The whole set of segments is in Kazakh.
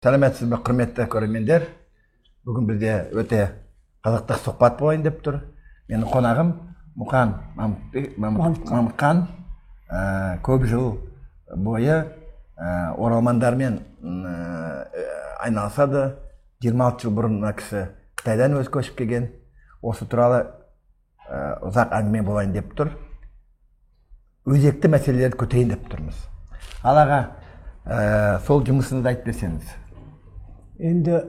Сәлеметсіз бе, құрметті көрермендер. Бүгін бізде өте қызықты сұхбат болайын деп тұр. Менің қонағым Мұқан Мамытқан. Көп жыл бойы оралмандармен айналысады. 26 жыл бұрын мына кісі Қытайдан өзі көшіп келген. Осы туралы ұзақ әңгіме болайын деп тұр. Өзекті мәселелерді көтерейін деп тұрмыз. Ал аға, сол жұмысыңызды айтып берсеңіз. Енді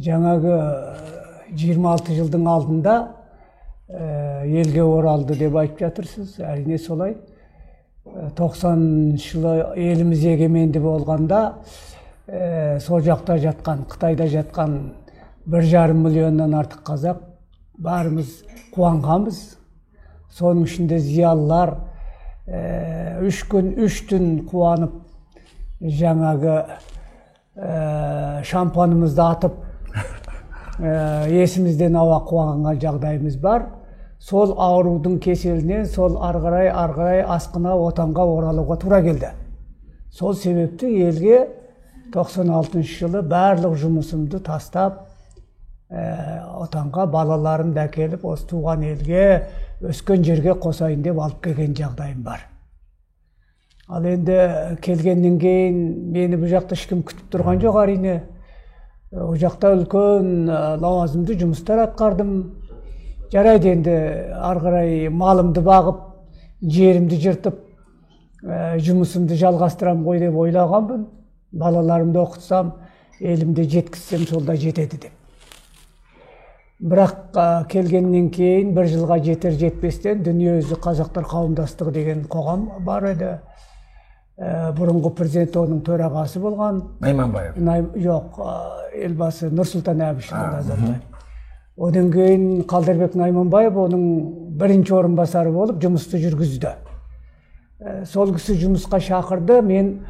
жаңағы 26 жылдың алдында елге оралды деп айтып жатырсыз. Әрине солай. 90 жылы еліміз егеменді болғанда сол жақта жатқан, Қытайда жатқан 1,5 миллионнан артық қазақ барымыз қуанғанбыз. Соның ішінде зиялылар 3 күн 3 түн қуанып, жаңағы шампанымызды атып, есімізден ауа қуанған жағдайымыз бар. Сол аурудың кеселінен сол ары қарай асқына отанға оралуға тура келді. Сол себепті елге 96 жылы барлық жұмысымды тастап, отанға балаларымды әкеліп, осы туған елге, өскен жерге қосайын деп алып келген жағдайым бар. Ал енді келгеннен кейін мені бұл жақта ешкім күтіп тұрған жоқ әрине. Ол жақта үлкен лауазымды жұмыстар атқардым. Жарайды, енді ары қарай малымды бағып, жерімді жыртып, жұмысымды жалғастырам ғой деп ойлағанмын. Балаларымды оқытсам, елімді жеткізсем, сол да жетеді деп. Бірақ келгеннен кейін бір жылға жетер жетпестен Дүниежүзі қазақтар қауымдастығы деген қоғам бар еді. Бұрынғы президент оның төрағасы болған. Найманбаев. Жоқ, елбасы Нұрсұлтан Әбішұлы Назарбаев. Одан кейін Қалдырбек Найманбаев оның бірінші орынбасары болып жұмысты жүргізді. Сол кісі жұмысқа шақырды. Мен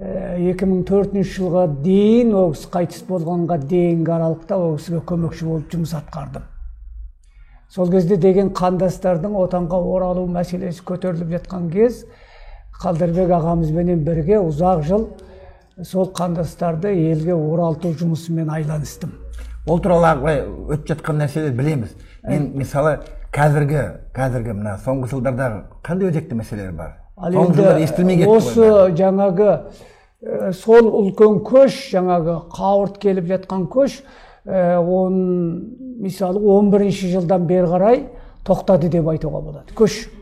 2004 жылға дейін, ол кісі қайтыс болғанға дейінгі аралықта ол кісіге көмекші болып жұмыс атқардым. Сол кезде деген қандастардың отанға оралу мәселесі көтеріліп жатқан кез, Қалдырбек ағамызбенен бірге ұзақ жыл сол қандастарды елге оралту жұмысымен айланыстым. Ол туралы өтіп жатқан нәрселерді білеміз. Мен мысалы қазіргі мына соңғы жылдардағы қандай өзекті мәселелер бар? Ал енді осы жаңағы сол үлкен көш, жаңағы қауырт келіп жатқан көш, мысалы 11 жылдан бері қарай тоқтады деп айтуға болады. Көш.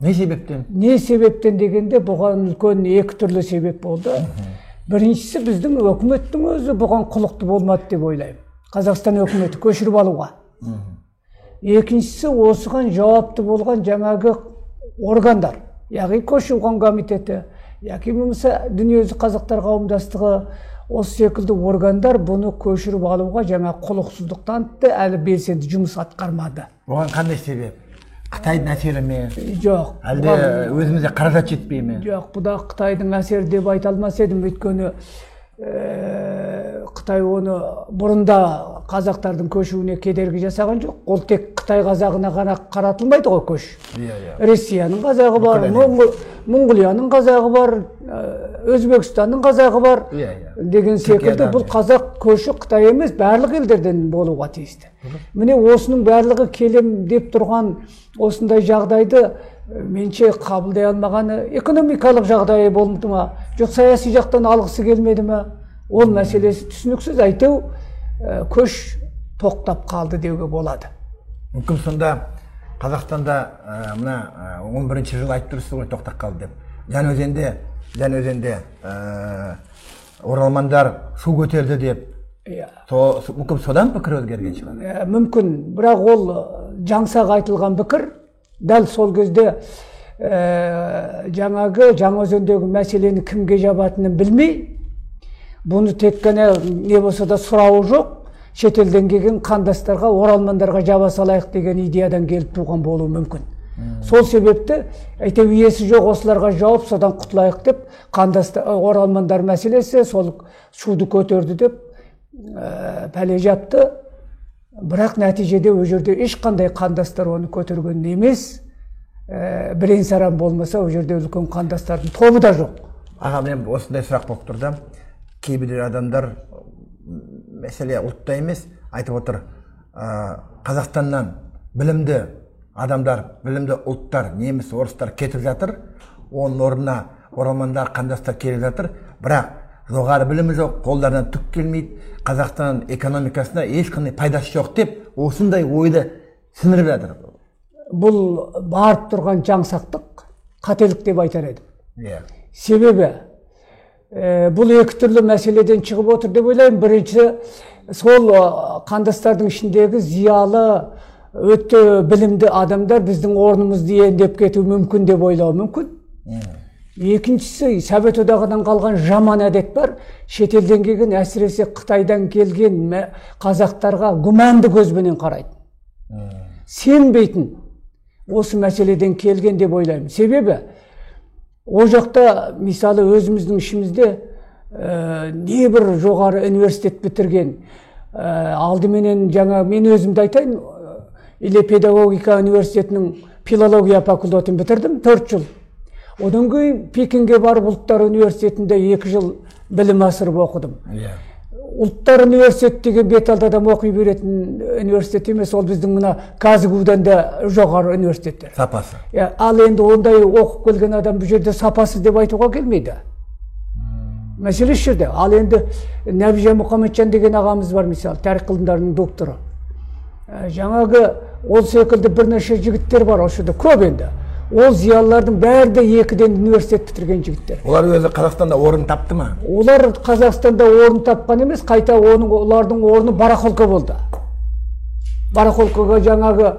Не себептен? Не себептен дегенде бұған үлкен екі түрлі себеп болды. Біріншісі, біздің өкіметтің өзі бұған құлықты болмады деп ойлаймын. Қазақстан өкіметі көшіріп алуға. Екіншісі, осыған жауапты болған жаңағы органдар, яғни көші-қон комитеті, яки болмаса Дүниежүзі қазақтар қауымдастығы, осы секілді органдар бұны көшіріп алуға жаңа құлықсыздық танытты, әлі белсенді жұмыс атқармады. Оған қандай себеп? Қытайдың әсері ме? Жоқ. Әлде өзімізде қаражат жетпей ме? Жоқ, бұл да Қытайдың әсері деп айта алмас едім, өйткені Қытай оны бұрында қазақтардың көшуіне кедергі жасаған жоқ. Ол тек Қытай қазағына ғана қаратылмайды ғой көш. Россияның қазағы бар, Моңғолияның қазағы бар, Өзбекстанның қазағы бар деген секілді. Бұл қазақ көші Қытай емес, барлық елдерден болуға тиісті. Міне осының барлығы келем деп тұрған осындай жағдайды менше қабылдай алмағаны, экономикалық жағдайы болды ма, жоқ саяси жақтан алғысы келмеді ме, ол мәселесі түсініксіз. Әйтеу көш тоқтап қалды деуге болады. Мүмкін сонда Қазақстанда мына 11 жыл айтып тұрсыз ғой тоқтап қалды деп. Жаңаөзенде оралмандар шу көтерді деп. Мүмкін содан пікір өзгерген шығар. Мүмкін, бірақ ол жаңсақ айтылған пікір. Дәл сол кезде жаңағы Жаңаөзендегі мәселені кімге жабатынын білмей, бұны тек қана не болса да сұрауы жоқ, шетелден келген қандастарға, оралмандарға жаба салайық деген идеядан келіп туған болуы мүмкін. Сол себепті әйтеуір иесі жоқ осыларға жауып, содан құтылайық деп қандастар, оралмандар мәселесі сол шуды көтерді деп пәле жапты. Бірақ нәтижеде ол жерде ешқандай қандастар оны көтерген емес, бірен-саран болмаса ол жерде үлкен қандастардың тобы да жоқ. Аға, мен осындай сұрақ болып тұр да. Кейбір адамдар, мәселе ұлтта емес, айтып отыр, Қазақстаннан білімді адамдар, білімді ұлттар, неміс, орыстар кетіп жатыр, оның орнына оралмандар, қандастар келіп жатыр, бірақ жоғары білімі жоқ, қолдарынан түк келмейді, Қазақстан экономикасына ешқандай пайдасы жоқ деп осындай ойды сіңіріп жатыр. Бұл барып тұрған жаңсақтық, қателік деп айтар едім. Yeah. Себебі бұл екі түрлі мәселеден шығып отыр деп ойлаймын. Бірінші, сол қандастардың ішіндегі зиялы, өте білімді адамдар біздің орнымызды иемдеп кетуі мүмкін деп ойлауы мүмкін. Екіншісі, Совет Одағынан қалған жаман әдет бар. Шетелден келген, әсіресе Қытайдан келген қазақтарға күмәнді көзбенен қарайды. Сенбейтін осы мәселеден келген деп ойлаймын. Себебі ол жақта, мысалы, өзіміздің ішімізде небір жоғары университет бітірген, алдыменен жаңа мен өзімді айтайын, Иле педагогика университетінің филология факультетін бітірдім 4 жыл. Одан кейін Пекинге барып ұлттар университетінде 2 жыл білім асырып оқыдым. Yeah. Ұлттар университеті деген бет алды адам оқи беретін университет емес, ол біздің мына КазГУ-дан да жоғары университеттер. Сапасы. Ал енді ондай оқып келген адам бұл жерде сапасыз деп айтуға келмейді. Мәселе осы жерде. Ал енді Нәбижан Мұхамеджан деген ағамыз бар, мысалы, тарих ғылымдарының докторы. Жаңағы ол секілді бірнеше жігіттер бар, осы жерде көп енді. Ол зиялылардың бәрі де екіден университет бітірген жігіттер. Олар өзі Қазақстанда орын тапты ма? Олар Қазақстанда орын тапқан емес, қайта олардың орны барахолка болды. Барахолкаға жаңағы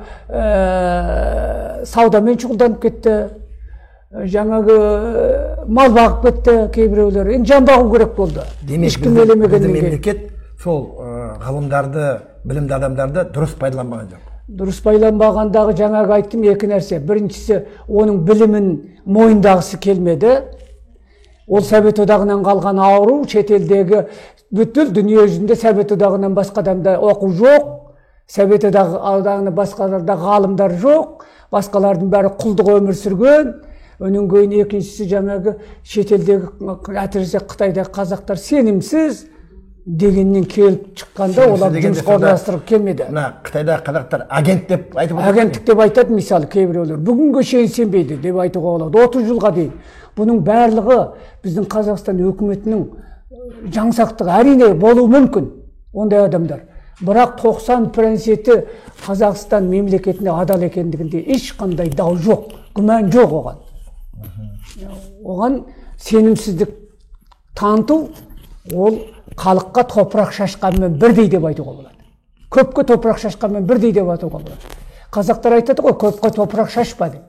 саудамен шұғылданып кетті, жаңағы мал бағып кетті кейбіреулер. Енді жан бағу керек болды. Демек, ешкім елемегеннен кейін. Мемлекет сол ғалымдарды, білімді адамдарды дұрыс пайдаланбаған жоқ. Дұрыс байланбағандағы жаңағы айттым екі нәрсе. Біріншісі, оның білімін мойындағысы келмеді. Ол Совет Одағынан қалған ауру, шетелдегі бүткіл дүние жүзінде Совет Одағынан басқа адамда оқу жоқ, Совет Одағынан басқаларда ғалымдар жоқ, басқалардың бәрі құлдық өмір сүрген. Оның кейін екіншісі, жаңағы шетелдегі, әсіресе Қытайдағы қазақтар сенімсіз дегеннен келіп шыққанда олар жұмысқа орналастырып келмеді. Мына Қытайда қазақтар агент деп айтып отыр. Агенттік деп айтады, мысалы, кейбіреулер. Бүгінгі шейін сенбейді деп айтуға болады. 30 жылға дейін. Бұның барлығы біздің Қазақстан өкіметінің жаңсақтығы, әрине болуы мүмкін ондай адамдар. Бірақ 90% Қазақстан мемлекетіне адал екендігінде ешқандай дау жоқ, күмән жоқ оған. Оған сенімсіздік таныту ол халыққа топырақ шашқанмен бірдей деп айтуға болады. Көпке топырақ шашқанмен бірдей деп айтуға болады. Қазақтар айтады ғой, көпке топырақ шашпа деп.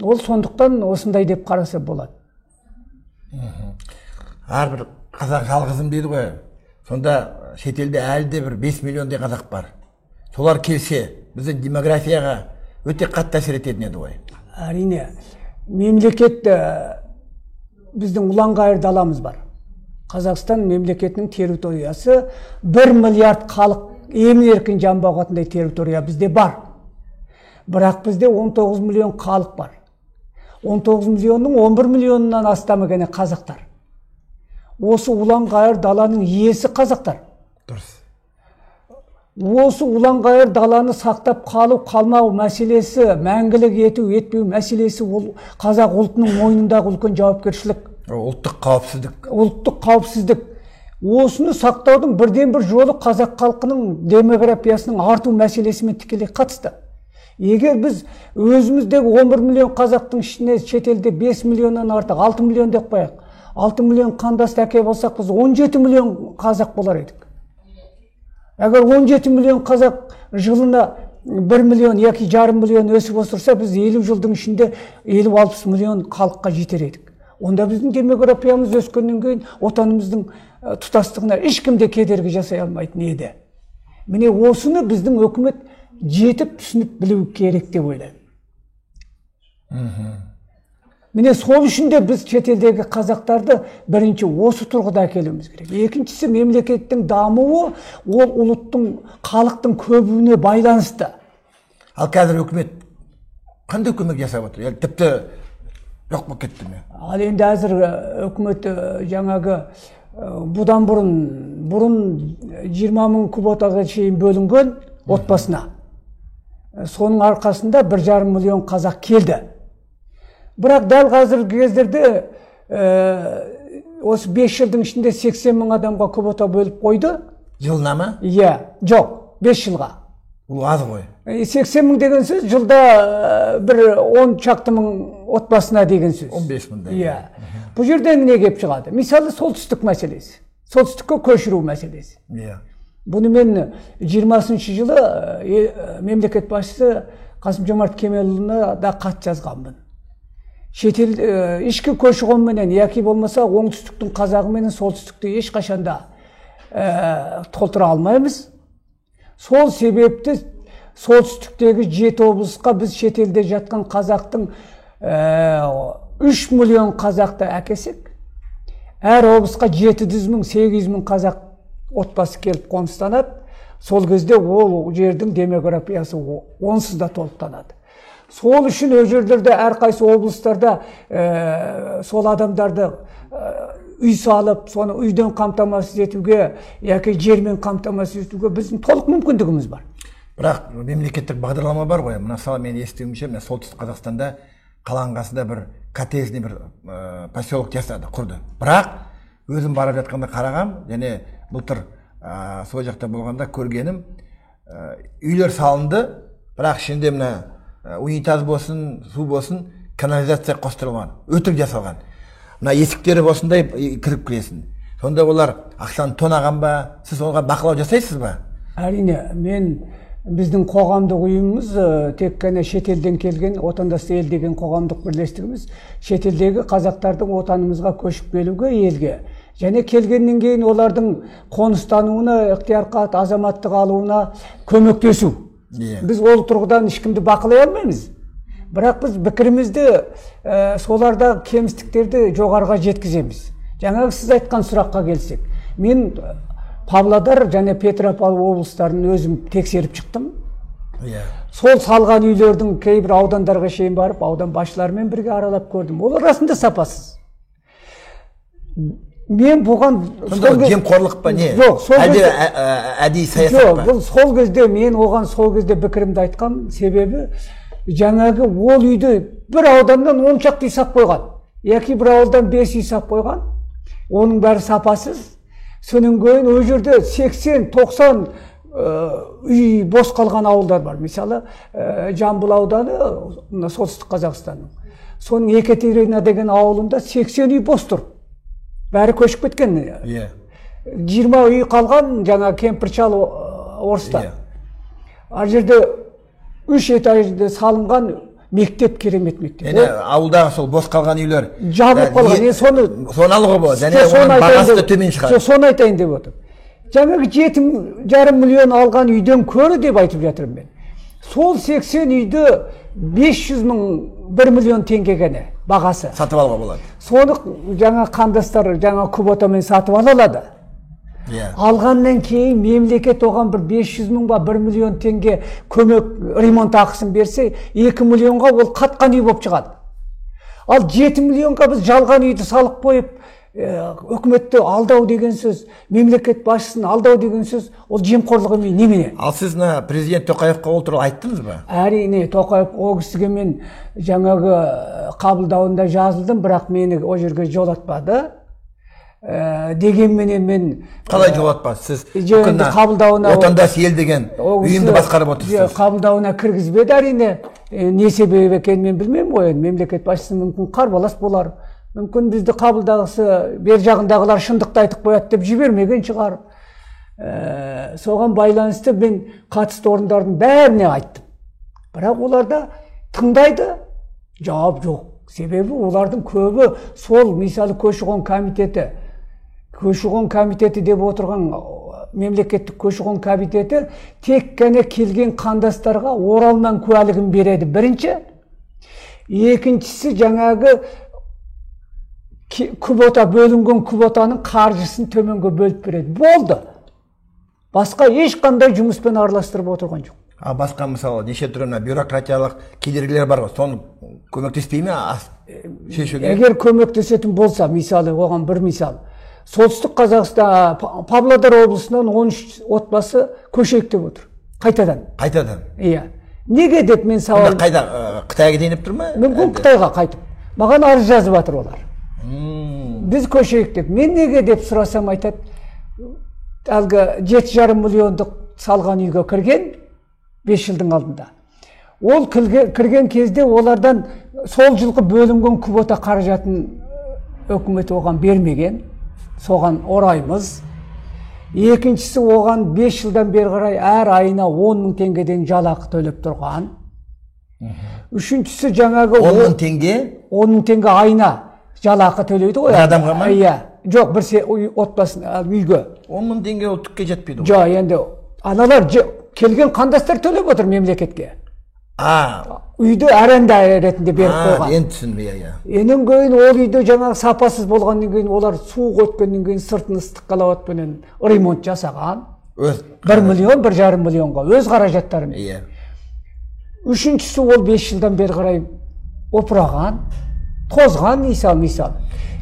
Ол сондықтан осындай деп қараса болады. Әрбір қазақ жалғызым дейді ғой. Сонда шетелде әлі де бір 5 миллиондай қазақ бар. Солар келсе, біздің демографияға өте қатты әсер ететін еді ғой. Әрине, мемлекет біздің ұлан-ғайыр даламыз бар. Қазақстан мемлекетінің территориясы 1 миллиард халық емін-еркін жан бағатындай территория бізде бар. Бірақ бізде 19 миллион халық бар. 19 миллионның 11 миллионынан астамы ғана қазақтар. Осы ұлан-ғайыр даланың иесі қазақтар. Дұрыс. Осы ұлан-ғайыр даланы сақтап қалу, қалмау мәселесі, мәңгілік ету, етпеу мәселесі ол қазақ ұлтының мойнындағы үлкен жауапкершілік. Ұлттық қауіпсіздік. Ұлттық қауіпсіздік. Осыны сақтаудың бірден-бір жолы қазақ халқының демографиясының арту мәселесімен тікелей қатысты. Егер біз өзіміздегі 11 миллион қазақтың ішіне шетелде 5 миллионнан артық, 6 миллион деп қояйық. 6 миллион қандасты әке болсақ, біз 17 миллион қазақ болар едік. Егер 17 миллион қазақ жылына 1 миллион, 2,5 миллион өсіп отырса, біз 50 жылдың ішінде 50-60 миллион халыққа жетер едік. Онда біздің демографиямыз өскеннен кейін отанымыздың тұтастығына ешкім де кедергі жасай алмайтын еді. Міне осыны біздің өкімет жетіп түсініп білу керек деп ойлаймын. Міне сол үшін де біз шетелдегі қазақтарды бірінші осы тұрғыда әкелуіміз керек. Екіншісі, мемлекеттің дамуы ол ұлттың, халықтың көбіне байланысты. Ал қазір өкімет қандай көмек жасап отыр? Тіпті Жоқ болып кетті ме? Ал енді әзір үкімет жаңағы бұдан бұрын 20 мың квотаға шейін бөлінген отбасына. Соның арқасында 1,5 миллион қазақ келді. Бірақ дәл қазіргі кездерде осы 5 жылдың ішінде 80 мың адамға квота бөліп қойды. Жылына ма? Иә, жоқ, 5 жылға. Бұл аз ғой. 80 мың деген сөз жылда бір 10 шақты мың отбасына деген сөз. 15 мыңдай. Иә. Бұл жерден не келіп шығады? Мысалы, солтүстік мәселесі. Солтүстікке көшіру мәселесі. Иә. Бұны мен 20 жылы мемлекет басшысы Қасым-Жомарт Кемелұлына да хат жазғанмын. Шетел ішкі көші-қонменен, яки болмаса оңтүстіктің қазағыменен солтүстікті ешқашанда толтыра алмаймыз. Сол себепті солтүстіктегі 7 облысқа біз шетелде жатқан қазақтың 3 миллион қазақты әкесек, әр облысқа 700 мың, 800 мың қазақ отбасы келіп қоныстанады. Сол кезде ол жердің демографиясы онсыз да толықтанады. Сол үшін ол жерлерде әрқайсы облыстарда сол адамдарды үй салып, соны үйден қамтамасыз етуге, яки жермен қамтамасыз етуге біздің толық мүмкіндігіміз бар. Бірақ мемлекеттік бағдарлама бар ғой. Мысалы, мен естуімше, мына Солтүстік Қазақстанда қаланың қасында бір коттеджный бір поселок жасады, құрды. Бірақ өзім барып жатқанда қарағам, және былтыр сол жақта болғанда көргенім, үйлер салынды, бірақ ішінде мына унитаз болсын, су болсын, канализация қостырылған, өтірік жасалған. Мына есіктері осындай кіріп кіресін. Сонда олар ақшаны тонаған ба? Сіз оған бақылау жасайсыз ба? Әрине, мен біздің қоғамдық ұйымымыз тек қана шетелден келген отандас ел деген қоғамдық бірлестігіміз шетелдегі қазақтардың отанымызға көшіп келуге, елге және келгеннен кейін олардың қоныстануына, ықтияр хат, азаматтық алуына көмектесу. Біз ол тұрғыдан ешкімді бақылай алмаймыз. Бірақ біз пікірімізді соларда кемістіктерді жоғарыға жеткіземіз. Жаңағы сіз айтқан сұраққа келсек, мен Павлодар және Петропавл облыстарын өзім тексеріп шықтым. Сол салған үйлердің кейбір аудандарға шейін барып, аудан басшыларымен бірге аралап көрдім. Олар расында сапасыз. Мен бұған жемқорлық па не? Жоқ, сол әлде әдейі саясат па? Жоқ, бұл сол кезде мен оған сол кезде пікірімді айтқам, себебі жаңағы ол үйді бір ауданнан 10 шақты үй сап қойған, яки бір ауылдан 5 үй сап қойған, оның бәрі сапасыз. Содан кейін ол жерде 80-90 үй бос қалған ауылдар бар. Мысалы, Жамбыл ауданы, мына Солтүстік Қазақстанның. Соның Екатерина деген ауылында 80 үй бос тұр. Бәрі көшіп кеткен. 20 үй қалған жаңа кемпіршал орыстар. Ар жерде 3 этажды салынған мектеп, керемет мектеп. Яғни ауылдағы сол бос қалған үйлер жабылып қалған. Енді соны алуға болады. Және оның бағасы да төмен шығады. Соны айтайын деп отырмын. Жаңағы 7,5 миллион алған үйден көрі деп айтып жатырмын мен. Сол 80 үйді 500 мың, 1 миллион теңге ғана бағасы. Сатып алуға болады. Соны жаңа қандастар жаңа квотамен сатып ала алады. Алғаннан кейін мемлекет оған бір 500 мың ба 1 миллион теңге көмек ремонт ақысын берсе, 2 миллионға ол қатқан үй болып шығады. Ал 7 миллионға біз жалған үйді салып қойып, үкіметті алдау деген сөз, мемлекет басшысын алдау деген сөз, ол жемқорлық емес немене? Ал сіз мына президент Тоқаевқа ол туралы айттыңыз ба? Әрине, Тоқаев ол кісіге мен жаңағы қабылдауында жазылдым, бірақ мені ол жерге жолатпады. Дегенменен мен қалай жолатпады? Сіз қабылдауына отандас ел деген ұйымды басқарып отырсыз. Қабылдауына кіргізбеді әрине. Не себеп екенін мен білмеймін ғой. Мемлекет басшысы мүмкін қарбалас болар. Мүмкін бізді қабылдағысы бер жағындағылар шындықты айтып қояды деп жібермеген шығар. Соған байланысты мен қатысты орындардың бәріне айттым. Бірақ олар да тыңдайды, жауап жоқ. Себебі олардың көбі сол, мысалы, көші-қон комитеті, көші-қон комитеті деп отырған мемлекеттік көші-қон комитеті тек қана келген қандастарға оралман куәлігін береді бірінші. Екіншісі жаңағы квота, бөлінген квотаның қаржысын төменге бөліп береді. Болды. Басқа ешқандай жұмыспен араластырып отырған жоқ. А басқа, мысалы, неше түрлі бюрократиялық кедергілер бар ғой, соны көмектеспей ме? шешуге Егер көмектесетін болса, мысалы, оған бір мысал. Солтүстік Қазақстан, Павлодар облысынан 13 отбасы көшейік деп отыр. Қайтадан. Қайтадан. Иә. Неге деп мен сауал... Қайда, Қытайға кетейін деп тұр ма? Мүмкін Қытайға қайтып. Маған арыз жазып жатыр олар. Біз көшейік деп. Мен неге деп сұрасам айтады, әлгі 7,5 миллиондық салған үйге кірген 5 жылдың алдында. Ол кірген кезде олардан сол жылғы бөлінген квота қаражатын үкімет оған бермеген. Соған ораймыз. Екіншісі, оған 5 жылдан бері қарай әр айына 10 мың теңгеден жалақы төлеп тұрған. Үшіншісі, жаңағы 10 мың теңге? 10 мың теңге айына жалақы төлейді ғой. Бір адамға ма? Иә. Жоқ, бір отбасына, үйге. 10 мың теңге ол түкке жетпейді ғой. Жоқ, енді аналар келген қандастар төлеп отыр мемлекетке. Үйді аренда ретінде беріп қойған. Енді түсіндім, иә. Енен кейін ол үйде жаңағы сапасыз болғаннан кейін олар суық өткеннен кейін сыртын ыстық қалауатпенен ремонт жасаған. 1 миллион, 1,5 миллионға өз қаражаттарымен. Иә. Үшіншісі, ол 5 жылдан бері қарай опыраған, тозған, мысал.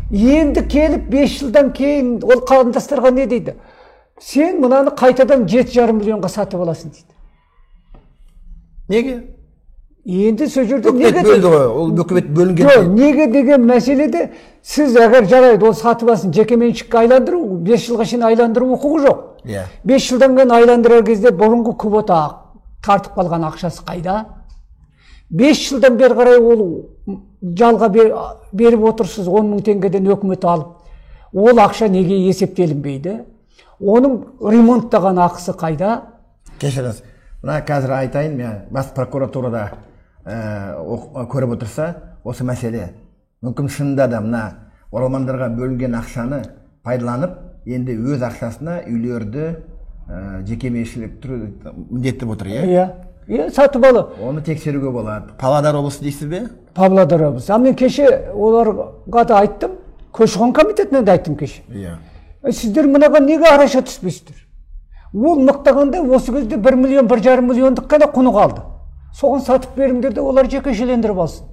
Енді келіп 5 жылдан кейін ол қандастарға не дейді? Сен мынаны қайтадан 7,5 миллионға сатып аласың дейді. Неге? Енді сол жерде неге бөлді ғой, ол үкімет бөлінген. Жоқ, неге деген мәселеде сіз егер жарайды, ол сатып алсын, жекеменшікке айландыру, 5 жылға шейін айландыру құқығы жоқ. Иә. 5 жылдан кейін айландырар кезде бұрынғы квота тартып қалған ақшасы қайда? 5 жылдан бері қарай ол жалға беріп отырсыз 10 мың теңгеден үкімет алып, ол ақша неге есептелінбейді? Оның ремонттаған ақысы қайда? Кешіріңіз, мына қазір айтайын, мен бас прокуратурада көріп отырса, осы мәселе. Мүмкін шынында да мына оралмандарға бөлінген ақшаны пайдаланып, енді өз ақшасына үйлерді жекеменшілік міндеттеп отыр, иә? Иә. Иә, сатып алып. Оны тексеруге болады. Павлодар облысы дейсіз бе? Павлодар облысы. А мен кеше оларға да айттым, көші-қон комитетіне де айттым кеше. Иә. Сіздер мынаған неге араша түспейсіздер? Ол мықтағанда осы кезде 1 миллион, 1,5 миллиондық қана құны қалды. Соған сатып беріңдер де олар жекешелендіріп алсын.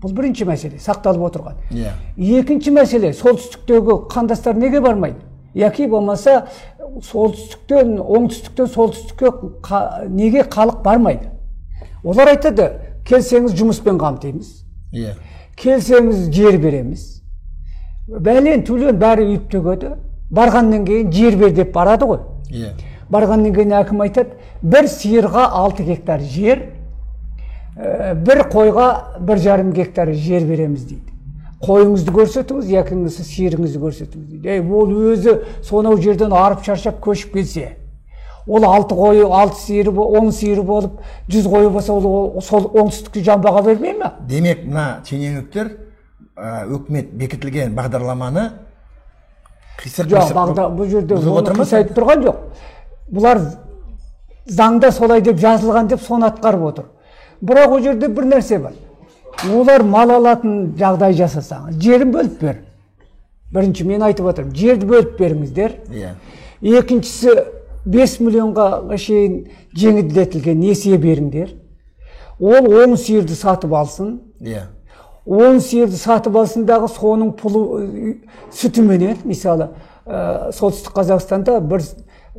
Бұл бірінші мәселе, сақталып отырған. Иә. Екінші мәселе, солтүстіктегі қандастар неге бармайды? Яки болмаса солтүстіктен, оңтүстіктен солтүстікке неге халық бармайды? Олар айтады, келсеңіз жұмыспен қамтимыз. Иә. Келсеңіз жер береміз. Бәлен түлен бәрі үйіп төгеді. Барғаннан кейін жер бер деп барады ғой. Иә. Барғаннан кейін әкім айтады, бір сиырға 6 гектар жер, бір қойға 1,5 гектар жер береміз дейді. Қойыңызды көрсетіңіз, яки болмаса сиырыңызды көрсетіңіз дейді. Ей, ол өзі сонау жерден арып шаршап көшіп келсе, ол 6 қойы, 6 сиыры, 10 сиыры болып, 100 қойы болса, ол сол оңтүстікке жан баға бермей ме? Демек, мына шенеуніктер өкімет бекітілген бағдарламаны қисық. Жоқ, бұл жерде оны қисайтып тұрған жоқ. Бұлар заңда солай деп жазылған деп соны атқарып отыр. Бірақ ол жерде бір нәрсе бар. Олар мал алатын жағдай жасасаңыз, жерін бөліп бер. Бірінші мен айтып отырмын, жерді бөліп беріңіздер. Иә. Екіншісі, 5 миллионға шейін жеңілдетілген несие беріңдер. Ол 10 сиырды сатып алсын. Иә. 10 сиырды сатып алсын дағы соның пұлы сүтіменен, мысалы, Солтүстік Қазақстанда бір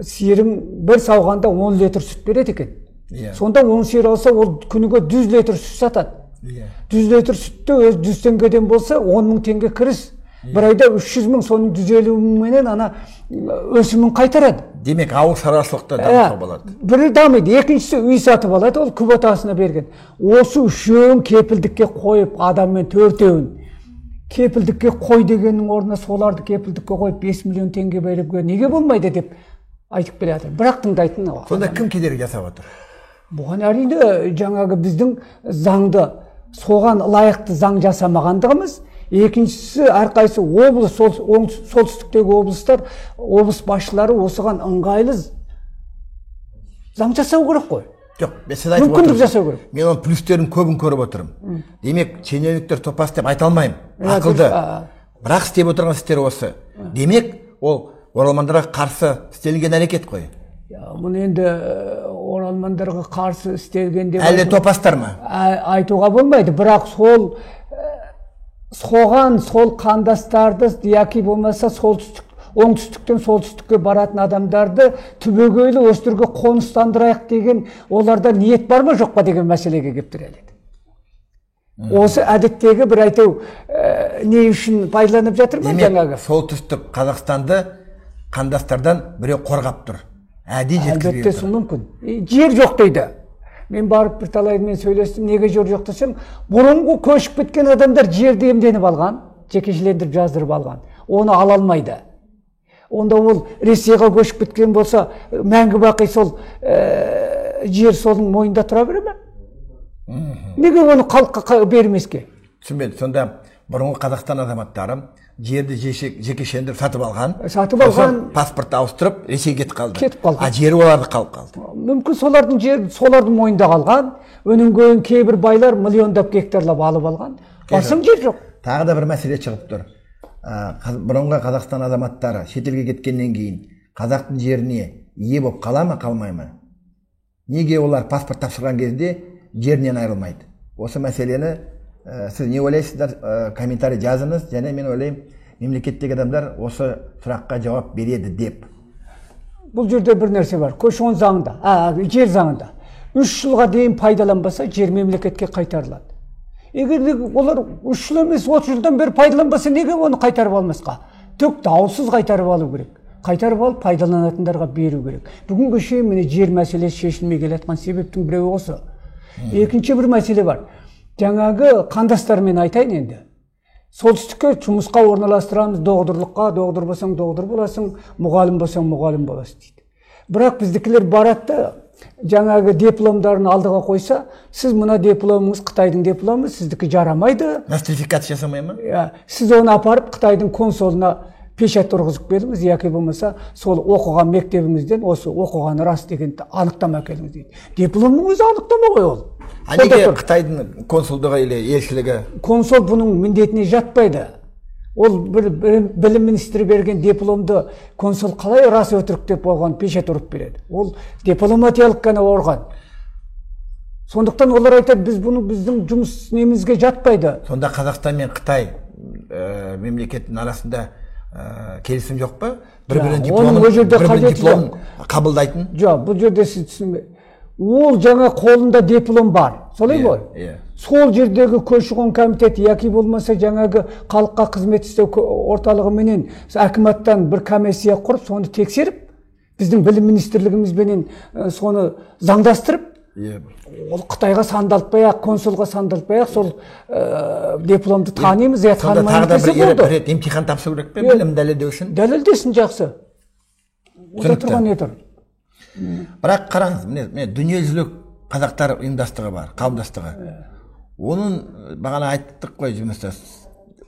сиырың бір сауғанда 10 литр сүт береді екен. Иә. Сонда 10 сиыр алса, ол күніге 100 литр сүт сатады. Иә. 100 литр сүтті өз 100 теңгеден болса, 10 мың теңге кіріс. Бір айда 300 мың, соның 150 мыңменен ана өсімін қайтарады. Демек, ауыл шаруашылықты дамытуға болады. Бірі дамиды, екіншісі үй сатып алады, ол квотасына берген. Осы үшеуін кепілдікке қойып, адаммен төртеуін кепілдікке қой дегеннің орнына соларды кепілдікке қойып 5 миллион теңге беруге неге болмайды деп айтып келе жатыр. Бірақ тыңдайтын. Сонда кім кедергі жасап отыр? Бұған әрине жаңағы біздің заңды, соған лайықты заң жасамағандығымыз. Екіншісі, әрқайсы облыс, солтүстіктегі облыстар, облыс басшылары осыған ыңғайлы заң жасау керек қой. Жоқ, мен сіз айтып мүмкіндік жасау керек. Мен оның плюстерін көбін көріп отырмын. Демек, шенеуніктер топас деп айта алмаймын. Ақылды. Бірақ істеп отырған істер осы. Демек, ол оралмандарға қарсы істелінген әрекет қой. Мұны енді оралмандарға қарсы істелген деп әлде топастар ма? Айтуға болмайды, бірақ сол Соған сол қандастарды, яки болмаса солтүстік, оңтүстіктен солтүстікке баратын адамдарды түбегейлі осы жерге қоныстандырайық деген оларда ниет бар ма, жоқ па деген мәселеге келіп тіреледі. Осы әдеттегі бір әйтеу не үшін пайдаланып жатыр ма жаңағы? Солтүстік Қазақстанды қандастардан біреу қорғап тұр. Әдейі жеткізбей тұр. Әлбетте мүмкін. Жер жоқ дейді. Мен барып бірталаймен сөйлестім, неге жер жоқ десем, бұрынғы көшіп кеткен адамдар жерді иемденіп алған, жекешелендіріп жаздырып алған. Оны ала алмайды. Онда ол Ресейге көшіп кеткен болса, мәңгі бақи сол жер соның мойнында тұра бере ме? Неге оны халыққа бермеске? Түсінбедім. Сонда бұрынғы Қазақстан азаматтары жерді жекешелендіріп сатып алған, сатып алған, паспортты ауыстырып Ресейге кетіп қалды. Кетіп қалды. А жері оларды қалып қалды. Мүмкін солардың жері солардың мойнында қалған. Өнен кейін кейбір байлар миллиондап гектарлап алып алған. Барсаң жер жоқ. Тағы да бір мәселе шығып тұр. Бұрынғы Қазақстан азаматтары шетелге кеткеннен кейін қазақтың жеріне ие болып қала ма, қалмай ма? Неге олар паспорт тапсырған кезде жерінен айырылмайды? Осы мәселені сіз не ойлайсыздар? Комментарий жазыңыз. Және мен ойлаймын, мемлекеттегі адамдар осы сұраққа жауап береді деп. Бұл жерде бір нәрсе бар. Көші-қон заңында, жер заңында 3 жылға дейін пайдаланбаса, жер мемлекетке қайтарылады. Егер олар 3 жыл емес, 30 жылдан бері пайдаланбаса, неге оны қайтарып алмасқа? Түк даусыз қайтарып алу керек. Қайтарып алып пайдаланатындарға беру керек. Бүгінгі шейін міне жер мәселесі шешілмей келе жатқан себептің біреуі осы. Екінші бір мәселе бар. Жаңағы қандастармен айтайын енді. Солтүстікке жұмысқа орналастырамыз, доғдырлыққа, доғдыр болсаң доғдыр боласың, мұғалім болсаң мұғалім боласың дейді. Бірақ біздікілер барады да, жаңағы дипломдарын алдыға қойса, сіз мына дипломыңыз Қытайдың дипломы, сіздікі жарамайды. Нострификация жасамай ма? Иә, сіз оны апарып Қытайдың консолына печать тұрғызып келіңіз, яки болмаса сол оқыған мектебіңізден осы оқығаны рас деген анықтама әкеліңіз дейді. Дипломның өзі анықтама ғой ол. А неге Қытайдың консулдығы или елшілігі? Консул бұның міндетіне жатпайды. Ол бір білім министрі берген дипломды консул қалай рас өтірік деп оған печать ұрып береді? Ол дипломатиялық қана орган. Сондықтан олар айтады, біз бұны біздің жұмыс немізге жатпайды. Сонда Қазақстан мен Қытай мемлекетінің арасында келісім жоқ па? Бір-бірінің дипломын қабылдайтын? Жоқ, бұл жерде сіз түсінбей. Ол жаңа қолында диплом бар, солай ғой? Сол жердегі көші-қон комитеті, яки болмаса жаңағы халыққа қызмет істеу орталығыменен әкіматтан бір комиссия құрып, соны тексеріп, біздің білім министрлігімізбенен соны заңдастырып, ол Қытайға сандалтпай-ақ, консулға сандалтпай-ақ, сол дипломды танимыз, я танымаймыз десе болды. Бір рет емтихан тапсыру керек пе, білім дәлелдеу үшін? Дәлелдесін, жақсы. Онда тұрған не тұр? Бірақ қараңыз, міне дүниежүзілік қазақтар ұйымдастығы бар, қауымдастығы. Оның бағана айттық қой жұмыста.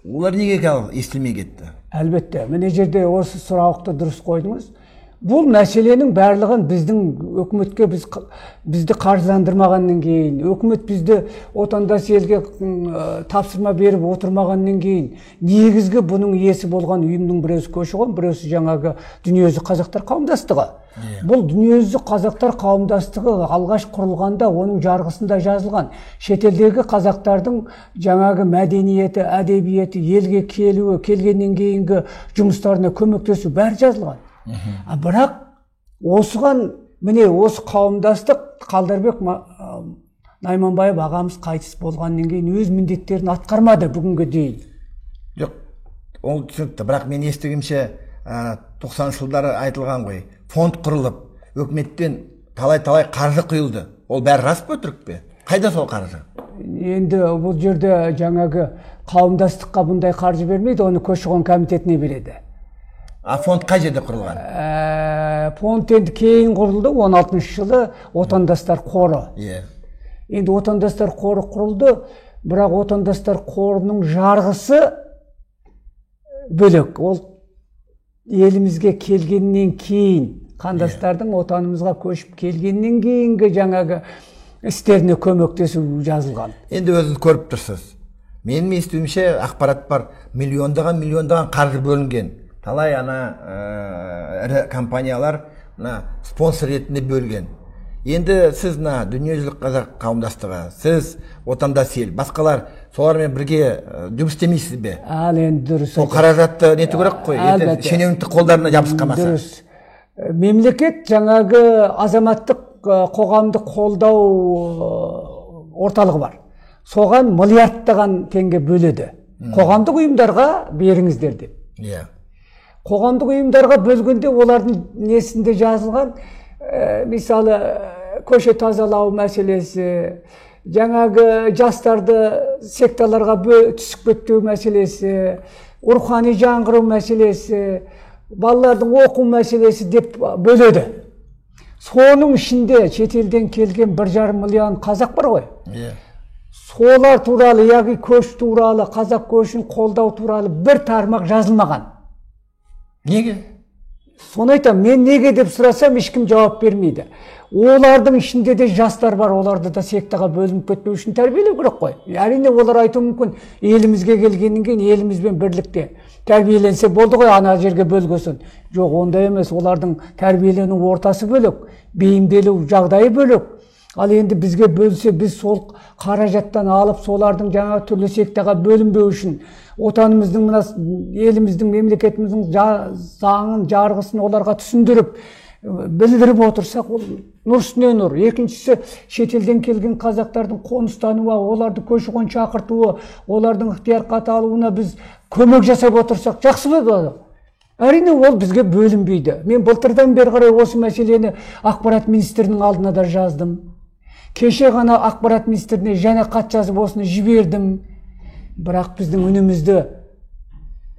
Олар неге естілмей кетті? Әлбетте, міне жерде осы сұрақты дұрыс қойдыңыз. Бұл мәселенің барлығын біздің өкіметке бізді қаржыландырмағаннан кейін, өкімет бізді отандас елге тапсырма беріп отырмағаннан кейін, негізгі бұның иесі болған ұйымның біреусі көші-қон, біреусі жаңағы дүниежүзі қазақтар қауымдастығы. Бұл дүниежүзі қазақтар қауымдастығы алғаш құрылғанда оның жарғысында жазылған шетелдегі қазақтардың жаңағы мәдениеті, әдебиеті, елге келуі, келгеннен кейінгі жұмыстарына көмектесу бәрі жазылған. Бірақ осыған міне осы қауымдастық Қалдарбек Найманбаев ағамыз қайтыс болғаннан кейін өз міндеттерін атқармады бүгінге дейін. Жоқ, ол түсінікті, бірақ мен естігімше 90-шы жылдары айтылған ғой, фонд құрылып, өкіметтен талай-талай қаржы құйылды. Ол бәрі рас па, өтірік пе? Қайда сол қаржы? Енді бұл жерде жаңағы қауымдастыққа бұндай қаржы бермейді, оны көші-қон комитетіне береді. А фонд қай жерде құрылған? Фонд енді кейін құрылды, 16 жылы Отандастар қоры. Енді Отандастар қоры құрылды, бірақ Отандастар қорының жарғысы бөлек. Ол елімізге келгеннен кейін, қандастардың отанымызға көшіп келгеннен кейінгі жаңағы істеріне көмектесу жазылған. Енді өзіңіз көріп тұрсыз. Менің естуімше ақпарат бар, миллиондаған қаржы бөлінген. Талай ана ірі компаниялар мына спонсор ретінде бөлген. Енді сіз мына Дүниежүзілік қазақ қауымдастығы, сіз Отандас ел, басқалар солармен бірге жұмыс істемейсіз бе? Ал енді дұрыс. Сол қаражатты нету керек қой, ертең шенеуніктің қолдарына жабысып қалмаса. Дұрыс. Мемлекет жаңағы азаматтық қоғамды қолдау орталығы бар. Соған миллиардтаған теңге бөледі. Қоғамдық ұйымдарға беріңіздер деп. Иә. Қоғамдық ұйымдарға бөлгенде олардың несінде жазылған, мысалы, көше тазалау мәселесі, жаңағы жастарды секталарға түсіп кетпеу мәселесі, рухани жаңғыру мәселесі, балалардың оқу мәселесі деп бөледі. Соның ішінде шетелден келген 1,5 миллион қазақ бар ғой. Иә. Солар туралы, яғни көш туралы, қазақ көшін қолдау туралы бір тармақ жазылмаған. Неге? Соны айтамын, мен неге деп сұрасам, ешкім жауап бермейді. Олардың ішінде де жастар бар, оларды да сектаға бөлініп кетпеу үшін тәрбиелеу керек қой. Әрине, олар айтуы мүмкін, елімізге келгеннен кейін елімізбен бірлікте тәрбиеленсе болды ғой, ана жерге бөлгесін. Жоқ, ондай емес, олардың тәрбиелену ортасы бөлек, бейімделу жағдайы бөлек. Ал енді бізге бөлсе, біз сол қаражаттан алып, солардың жаңа түрлі сектаға бөлінбеу үшін отанымыздың, мына еліміздің, мемлекетіміздің заңын, жарғысын оларға түсіндіріп, білдіріп отырсақ, ол нұр үстіне нұр. Екіншісі, шетелден келген қазақтардың қоныстануы, оларды көші-қон шақыртуы, олардың ықтияр хат алуына біз көмек жасап отырсақ, жақсы болады. Әрине, ол бізге бөлінбейді. Мен былтырдан бері қарай осы мәселені ақпарат министрінің алдына да жаздым. Кеше ғана ақпарат министріне және хат жазып осыны жібердім. Бірақ біздің үнімізді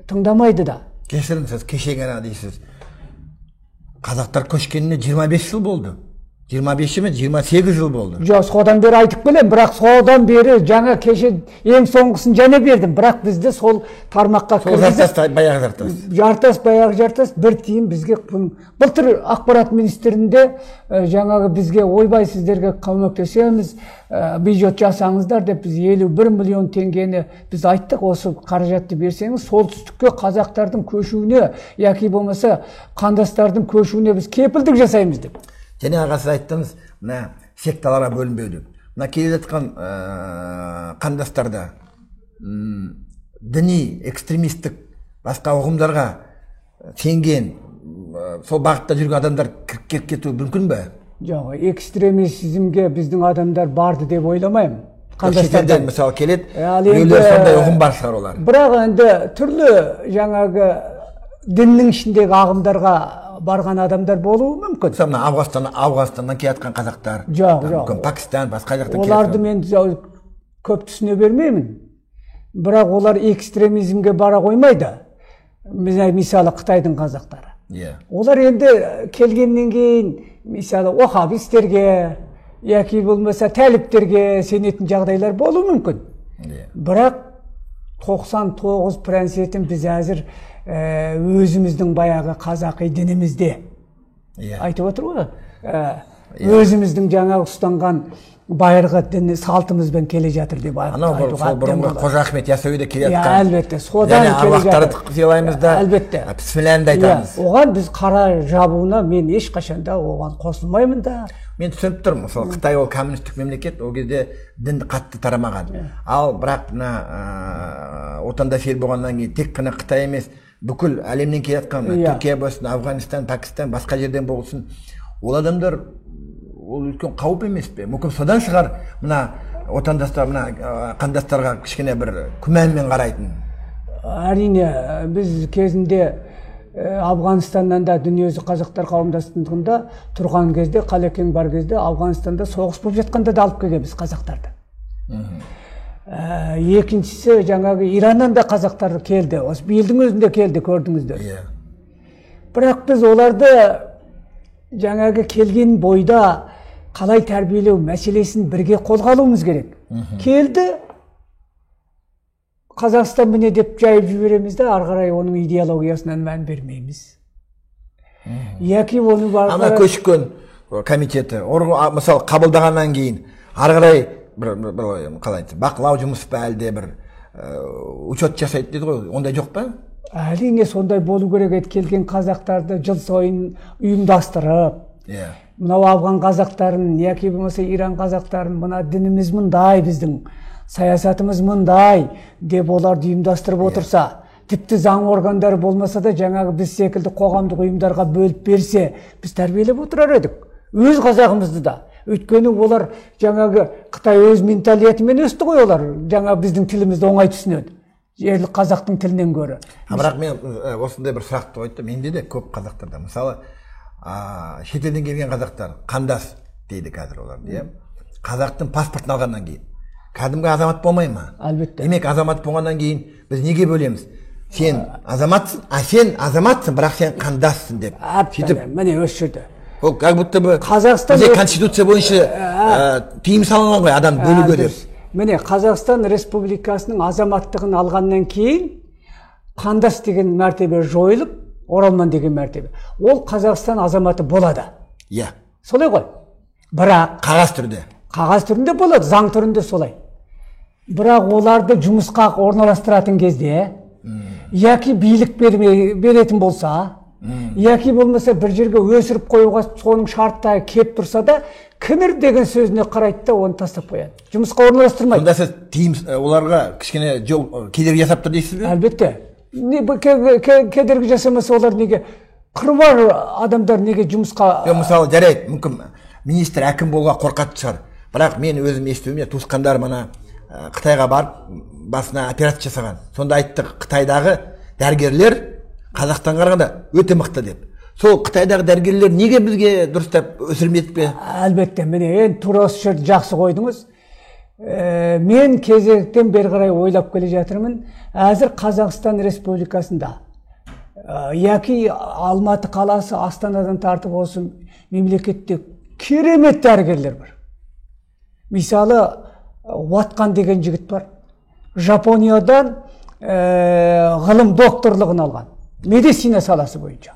тыңдамайды да. Кешіріңіз, сіз кеше ғана дейсіз. Қазақтар көшкеніне 25 жыл болды. 25 емес, 28 жыл болды. Жоқ, содан бері айтып келемін, бірақ содан бері жаңа кеше ең соңғысын және бердім. Бірақ бізді сол тармаққа кіргізіп, жартас, баяғы жартас. Жартас, баяғы жартас, бір тиын бізге былтыр ақпарат министрінде жаңағы бізге ойбай сіздерге көмектесеміз, бюджет жасаңыздар деп біз 51 миллион теңгені біз айттық, осы қаражатты берсеңіз, солтүстікке қазақтардың көшуіне, яки болмаса қандастардың көшуіне біз кепілдік жасаймыз деп. Және аға, сіз айттыңыз, мына секталарға бөлінбеу деп. Мына келе жатқан қандастарда діни, экстремистік басқа ұғымдарға сенген, сол бағытта жүрген адамдар кіріп кетуі мүмкін бе? Жоқ, экстремизмге біздің адамдар барды деп ойламаймын. Шетелден мысалы келеді, біреулер сондай ұғым бар шығар олар. Бірақ енді түрлі жаңағы діннің ішіндегі ағымдарға барған адамдар болуы мүмкін. Мысалы, Ауғанстаннан келе жатқан қазақтар, жоқ, жоқ. Пакистан, басқа жақтан келе жатқан. Оларды мен көп түсіне бермеймін. Бірақ олар экстремизмге бара қоймайды. Мысалы, Қытайдың қазақтары. Олар енді келгеннен кейін, мысалы, ваххабистерге, яки болмаса тәліптерге сенетін жағдайлар болуы мүмкін. Бірақ 99%-ін біз әзір өзіміздің баяғы қазақи дінімізде айтып отыр ғой, өзіміздің жаңағы ұстанған байырғы діні салтымызбен келе жатыр деп айтуға. Сол бұрынғы Қожа Ахмет Яссауиде келе жатқан. Әлбетте, содан келе жатыр. Арвақтарды сыйлаймыз да, әлбетте, бісмілләні де айтамыз. Оған біз қара жабуына мен ешқашан да оған қосылмаймын да. Мен түсініп тұрмын, мысалы, Қытай ол коммунистік мемлекет, ол кезде дін қатты тарамаған. Ал бірақ мына отандас ел болғаннан кейін тек қана Қытай емес, бүкіл әлемнен келе жатқан, Түркия болсын, Афганистан, Пакистан, басқа жерден болсын, ол адамдар ол үлкен қауіп емес пе? Мүмкін содан шығар мына отандастар, мына қандастарға кішкене бір күмәнмен қарайтын. Әрине, біз кезінде Афғанстаннан да Дүниежүзі қазақтар қауымдастығында тұрған кезде, Қалекең бар кезде Афғанстанда соғыс болып жатқанда да алып келгенбіз қазақтарды. Екіншісі, жаңағы Ираннан да қазақтар келді. Осы биылдың өзінде келді, көрдіңіздер. Бірақ біз оларды жаңағы келген бойда қалай тәрбиелеу мәселесін бірге қолға алуымыз керек. Келді, Қазақстан міне деп жайып жібереміз де, ары қарай оның идеологиясынан мән бермейміз. Яки оны ана көші-қон комитеті, мысалы, қабылдағаннан кейін ары қарай бір қалай айтсам, бақылау жұмысы па, әлде бір учет жасайды дейді ғой, ондай жоқ па? Әрине, сондай болу керек еді. Келген қазақтарды жыл сайын ұйымдастырып, Иә. Мынау афған қазақтарын, яки болмаса Иран қазақтарын, мына дініміз мындай, біздің саясатымыз мындай деп оларды ұйымдастырып отырса, тіпті заң органдары болмаса да жаңағы біз секілді қоғамдық ұйымдарға бөліп берсе, біз тәрбиелеп отырар едік. Өз қазағымызды да. Өйткені олар жаңағы Қытай өз менталитетімен өсті ғой, олар жаңа біздің тілімізді оңай түсінеді. Жерлі қазақтың тілінен гөрі. Бірақ мен осындай бір сұрақты қойдым. Менде де көп қазақтарда. Мысалы, шетелден келген қазақтар қандас дейді қазір олар, иә. Қазақтың паспортын алғаннан кейін кәдімгі азамат болмай ма? Әлбетте. Демек, азамат болғаннан кейін біз неге бөлеміз? Сен азаматсың, а сен азаматсың, бірақ сен қандассың деп. Сөйтіп, міне осы жерде. Ол как будто бы Қазақстан бізде конституция бойынша тыйым салынған ғой адам бөлуге деп. Міне, Қазақстан Республикасының азаматтығын алғаннан кейін қандас деген мәртебе жойылып, оралман деген мәртебе. Ол Қазақстан азаматы болады. Иә. Солай ғой. Бірақ қағаз түрде. Қағаз түрінде болады, заң түрінде солай. Бірақ оларды жұмысқа орналастыратын кезде, яки билік беретін болса, яки болмаса бір жерге өсіріп қоюға соның шарттары кеп тұрса да, кімір деген сөзіне қарайды да оны тастап қояды. Жұмысқа орналастырмайды. Сонда сіз тыйым оларға кішкене жол кедергі жасап тұр дейсіз бе? Әлбетте. Кедергі жасамаса олар неге қыруар адамдар неге жұмысқа? Жоқ, мысалы, жарайды, мүмкін министр әкім болуға қорқатын шығар. Бірақ мен өзім естуімде туысқандарым ана Қытайға барып басына операция жасаған. Сонда айтты, Қытайдағы дәрігерлер Қазақстанға қарағанда өте мықты деп. Сол Қытайдағы дәрігерлер неге бізге дұрыстап өсірмеді пе? Әлбетте, міне, енді тура осы жерді жақсы қойдыңыз. Мен кезектен бері қарай ойлап келе жатырмын. Әзір Қазақстан Республикасында, яки Алматы қаласы, Астанадан тартып осы мемлекетте керемет дәрігерлер бар. Мысалы, Уатқан деген жігіт бар. Жапониядан ғылым докторлығын алған. Медицина саласы бойынша.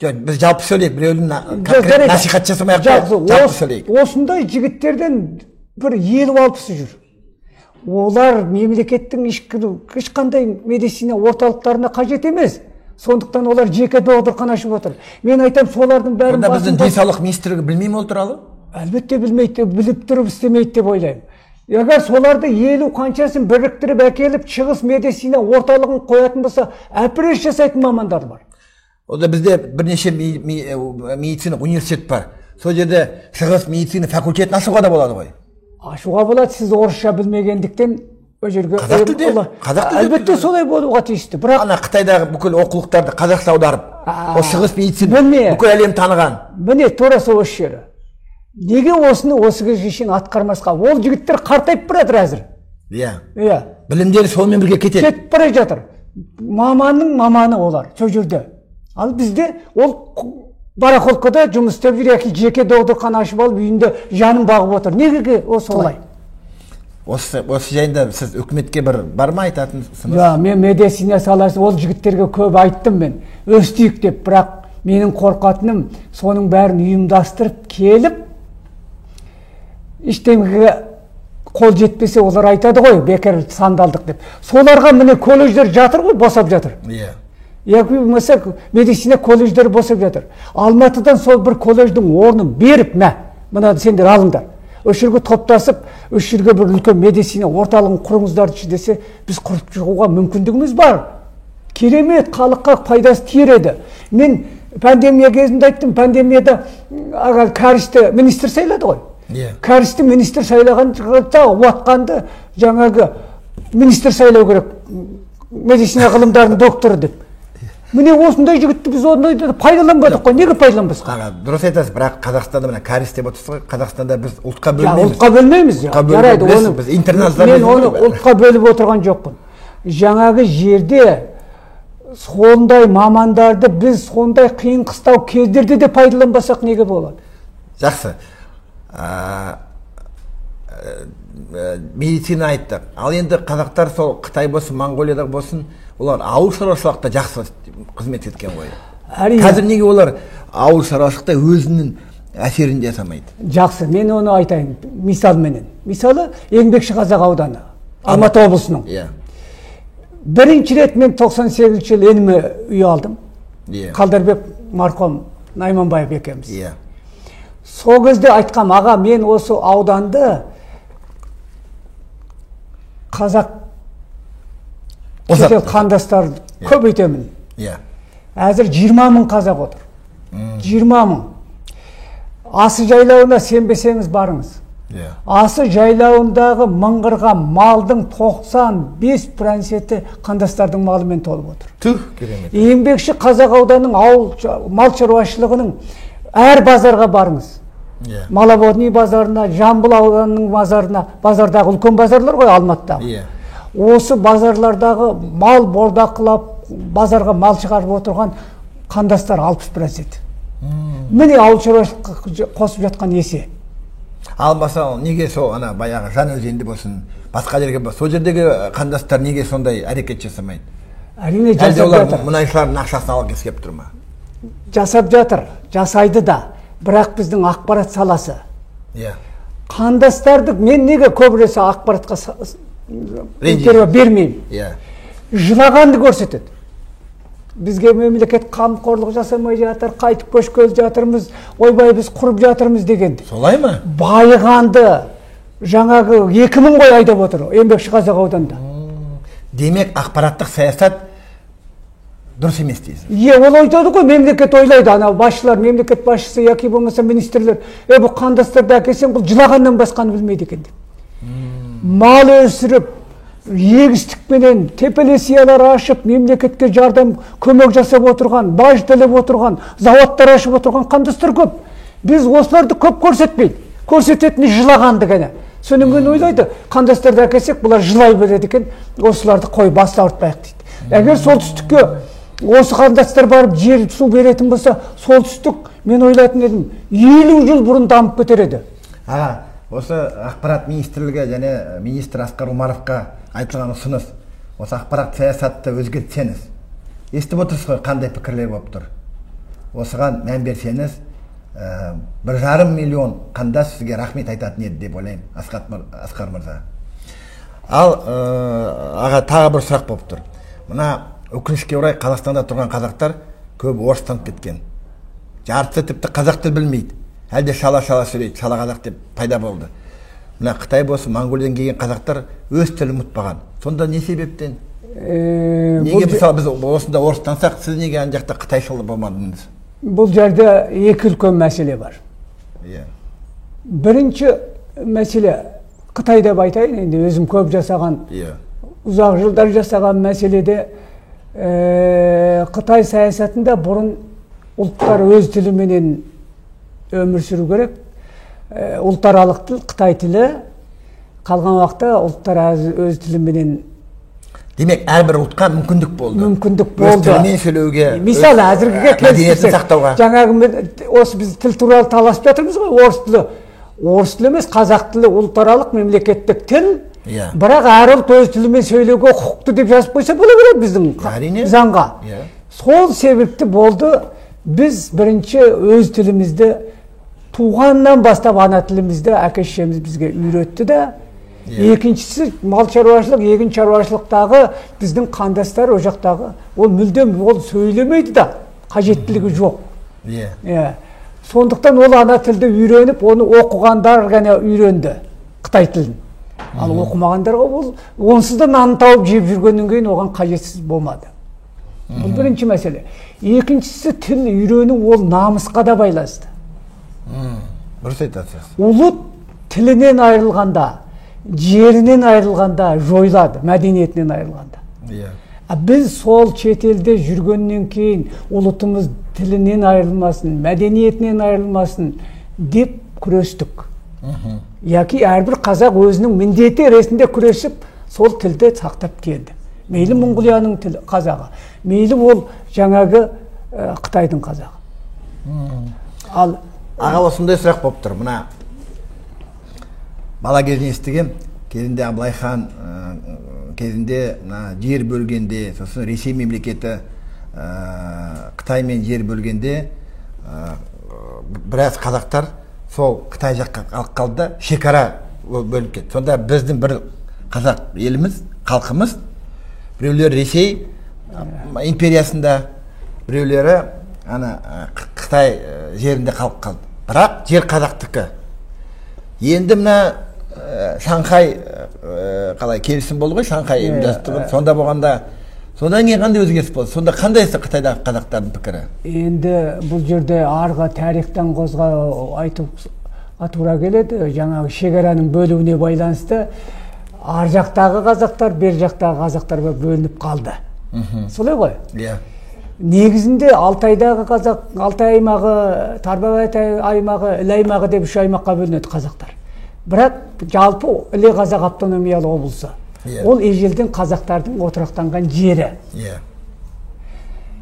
Жоқ, біз жалпы сөйлейік, біреудің насихат жасамай ақ жалпы сөйлейік. Осындай жігіттерден бір 50-60-ы жүр. Олар мемлекеттің ешқандай медицина орталықтарына қажет емес. Сондықтан олар жеке докторхана ашып отыр. Мен айтам, солардың бәрін. Онда біздің денсаулық министрлігі білмей ме ол туралы? Әлбетте білмейді, біліп тұрып істемейді деп ойлаймын. Егер соларды 50 қаншасын біріктіріп әкеліп шығыс медицина орталығын қоятын болса, операция жасайтын мамандар бар. Онда бізде бірнеше медицина университет бар. Сол жерде шығыс медицина факультетін ашуға да болады ғой. Ашуға болады, сіз орысша білмегендіктен ол жерге қазақ тілде, қазақ тілде әлбетте солай болуға тиісті. Бірақ ана Қытайдағы бүкіл оқулықтарды қазақша аударып, ол шығыс медицина бүкіл әлем таныған. Міне, тура сол осы жері. Неге осыны осы кезге шейін атқармасқа? Ол жігіттер қартайып бара жатыр әзір. Иә. Иә. Білімдері сонымен бірге кетеді. Кетіп бара жатыр. Маманның маманы олар сол жерде. Ал бізде ол барахолкада жұмыс істеп жүр, яки жеке докторхана ашып алып үйінде жанын бағып отыр. Неге ол солай? Осы жайында сіз үкіметке бір бар ма айтатын сыныз? Ja, мен медицина саласы ол жігіттерге көп айттым мен. Өстейік деп, бірақ менің қорқатыным соның бәрін ұйымдастырып келіп ештеңеге қол жетпесе олар айтады ғой, бекер сандалдық деп. Соларға міне колледждер жатыр ғой, босап жатыр. Иә. Яки болмаса медицина колледждері босап жатыр. Алматыдан сол бір колледждің орнын беріп, мә, мынаны сендер алыңдар. Осы жерге топтасып, осы жерге бір үлкен медицина орталығын құрыңыздаршы десе, біз құрып шығуға мүмкіндігіміз бар. Керемет, халыққа пайдасы тиер еді. Мен пандемия кезінде айттым, пандемияда аға кәрісті министр сайлады ғой. Кәрісті министр сайлағанда Уатқанды жаңағы министр сайлау керек, медицина ғылымдарының докторы деп. Міне осындай жігітті біз ондайды пайдаланбадық қой, неге пайдаланбасқа? Аға, дұрыс айтасыз, бірақ Қазақстанда мына кәріс деп отырсыз ғой, Қазақстанда біз ұлтқа бөлмейміз. Ұлтқа бөлмейміз. Жарайды, оны біз интернационал. Мен оны ұлтқа бөліп отырған жоқпын. Жаңағы жерде сондай мамандарды біз сондай қиын қыстау кездерде де пайдаланбасақ неге болады? Жақсы. Медицина айттық. Ал енді қазақтар сол Қытай болсын, Моңғолияда болсын, олар ауыл шаруашылықта жақсы қызмет еткен ғой. Әрине. Қазір неге олар ауыл шаруашылықта өзінің әсерін жасамайды? Жақсы, мен оны айтайын мысалменен. Мысалы, Еңбекші Қазақ ауданы, Алматы облысының. Иә. Бірінші рет мен 98 жылы ініме үй алдым. Иә. Қалдарбек марқұм Найманбаев екеуміз. Иә. Сол кезде айтқам, аға, мен осы ауданды қазақ шетел қандастарды көбейтемін. Әзір 20 мың қазақ отыр. 20 мың. Асы жайлауына сенбесеңіз барыңыз. Асы жайлауындағы мыңғырға малдың 95% қандастардың малымен толып отыр. Түх, керемет. Еңбекші қазақ ауданының ауыл мал шаруашылығының әр базарға барыңыз. Маловодный базарына, Жамбыл ауданының базарына, базардағы үлкен базарлар ғой Алматыдағы. Осы базарлардағы мал бордақылап, базарға мал шығарып отырған қандастар 60%. Міне ауыл шаруашылыққа қосып жатқан есе. Ал мысалы неге сол ана баяғы Жаңаөзенде болсын, басқа жерге болсын, сол жердегі қандастар неге сондай әрекет жасамайды? Әрине жасап жатыр. Мұнайшылардың ақшасын алғысы келіп тұр ма? Жасап жатыр, жасайды да. Бірақ біздің ақпарат саласы. Қандастарды мен неге көбінесе ақпаратқа интервью бермеймін? Жылағанды көрсетеді. Бізге мемлекет қамқорлық жасамай жатыр, қайтып көшкелі жатырмыз, ойбай біз құрып жатырмыз дегенді. Солай ма? Байығанды жаңағы 2000 қой айдап отыр Еңбекші қазақ ауданында. Демек ақпараттық саясат дұрыс емес дейсіз. Е, ол айтады ғой, мемлекет ойлайды, анау басшылар, мемлекет басшысы яки болмаса министрлер, бұл қандастарды әкелсең, бұл жылағаннан басқаны білмейді екен деп. Мал өсіріп, егістікпенен тепелесиялар ашып, мемлекетке жардам көмек жасап отырған, баж төлеп отырған, зауыттар ашып отырған қандастар көп. Біз осыларды көп көрсетпейді. Көрсететіні жылағанды ғана. Содан кейін ойлайды, қандастарды әкелсек, бұлар жылай береді екен, осыларды қой басты ауыртпайық дейді. Егер солтүстікке осы қандастар барып жер су беретін болса, солтүстік, мен ойлайтын едім, 50 жыл бұрын дамып кетер еді. Аға, осы ақпарат министрлігі және министр Асқар Омаровқа айтылған ұсыныс, осы ақпарат саясатты өзгертсеңіз, естіп отырсыз ғой қандай пікірлер болып тұр. Осыған мән берсеңіз, 1,5 миллион қандас сізге рахмет айтатын еді деп ойлаймын, Асқар мырза. Ал аға, тағы бір сұрақ болып тұр. Мына өкінішке орай Қазақстанда тұрған қазақтар көп орыстанып кеткен. Жартысы тіпті қазақ тіл білмейді. Әлде шала-шала сөйлейді, шала қазақ деп пайда болды. Мына Қытай болсын, Моңғолиядан келген қазақтар өз тілін ұмытпаған. Сонда не себептен? Неге мысалы біз осында орыстансақ, сіз неге ана жақта қытайшыл болмадыңыз? Бұл жерде екі үлкен мәселе бар. Бірінші мәселе, Қытай деп айтайын, енді өзім көп жасаған, ұзақ жылдар жасаған мәселеде, Қытай саясатында бұрын ұлттар өз тіліменен өмір сүру керек. Ұлтаралық тіл, Қытай тілі, қалған уақытта ұлттар өз тіліменен. Демек, әрбір ұлтқа мүмкіндік болды. Мүмкіндік болды. Өз тілімен сөйлеуге, мысалы, әзіргіге мәдениетін сақтауға. Жаңағы осы біз тіл туралы таласып жатырмыз ғой, орыс тілі. Орыс тілі емес, қазақ тілі ұлтаралық мемлекеттік тіл. Бірақ әр ұлт өз тілімен сөйлеуге құқықты деп жазып қойса бола береді біздің заңға. Сол себепті болды, біз бірінші өз тілімізді туғаннан бастап ана тілімізді әке шешеміз бізге үйретті да. Екіншісі, мал шаруашылық, егін шаруашылықтағы біздің қандастар ол жақтағы, ол мүлдем ол сөйлемейді да, қажеттілігі жоқ. Сондықтан ол ана тілді үйреніп, оны оқығандар ғана үйренді қытай тілін. Ал оқымағандарға ол онсыз да нанын тауып жеп жүргеннен кейін оған қажетсіз болмады. Бұл бірінші мәселе. Екіншісі, тіл үйрену ол намысқа да байланысты. Дұрыс айтасыз. Ұлт тілінен айырылғанда, жерінен айырылғанда жойылады, мәдениетінен айырылғанда. Біз сол шетелде жүргеннен кейін ұлтымыз тілінен айырылмасын, мәдениетінен айырылмасын деп күрестік. Яки әрбір қазақ өзінің міндеті ретінде күресіп, сол тілді сақтап келді. Мейлі Моңғолияның тілі қазағы, мейлі ол жаңағы Қытайдың қазағы. Ал аға, осындай сұрақ болып тұр. Мына бала кезінен естігем, кезінде Абылай хан кезінде мына жер бөлгенде, сосын Ресей мемлекеті Қытаймен жер бөлгенде біраз қазақтар сол Қытай жаққа қалып қалды да, шекара бөлініп кетті. Сонда біздің бір қазақ еліміз, халқымыз, біреулері Ресей империясында, біреулері ана Қытай жерінде қалып қалды. Бірақ жер қазақтікі. Енді мына Шанхай қалай келісім болды ғой, Шанхай ұйымдастығы. Сонда болғанда, содан кейін қандай өзгеріс болды? Сонда қандай Қытайдағы қазақтардың пікірі? Енді бұл жерде арғы тарихтан қозға айтуға тура келеді. Жаңағы шекараның бөлуіне байланысты ар жақтағы қазақтар, бер жақтағы қазақтар бөлініп қалды. Солай ғой? Иә. Негізінде Алтайдағы қазақ, Алтай аймағы, Тарбағатай аймағы, Іле аймағы деп үш аймаққа бөлінеді қазақтар. Бірақ жалпы Іле қазақ автономиялы облысы. Ол ежелден қазақтардың отырақтанған жері.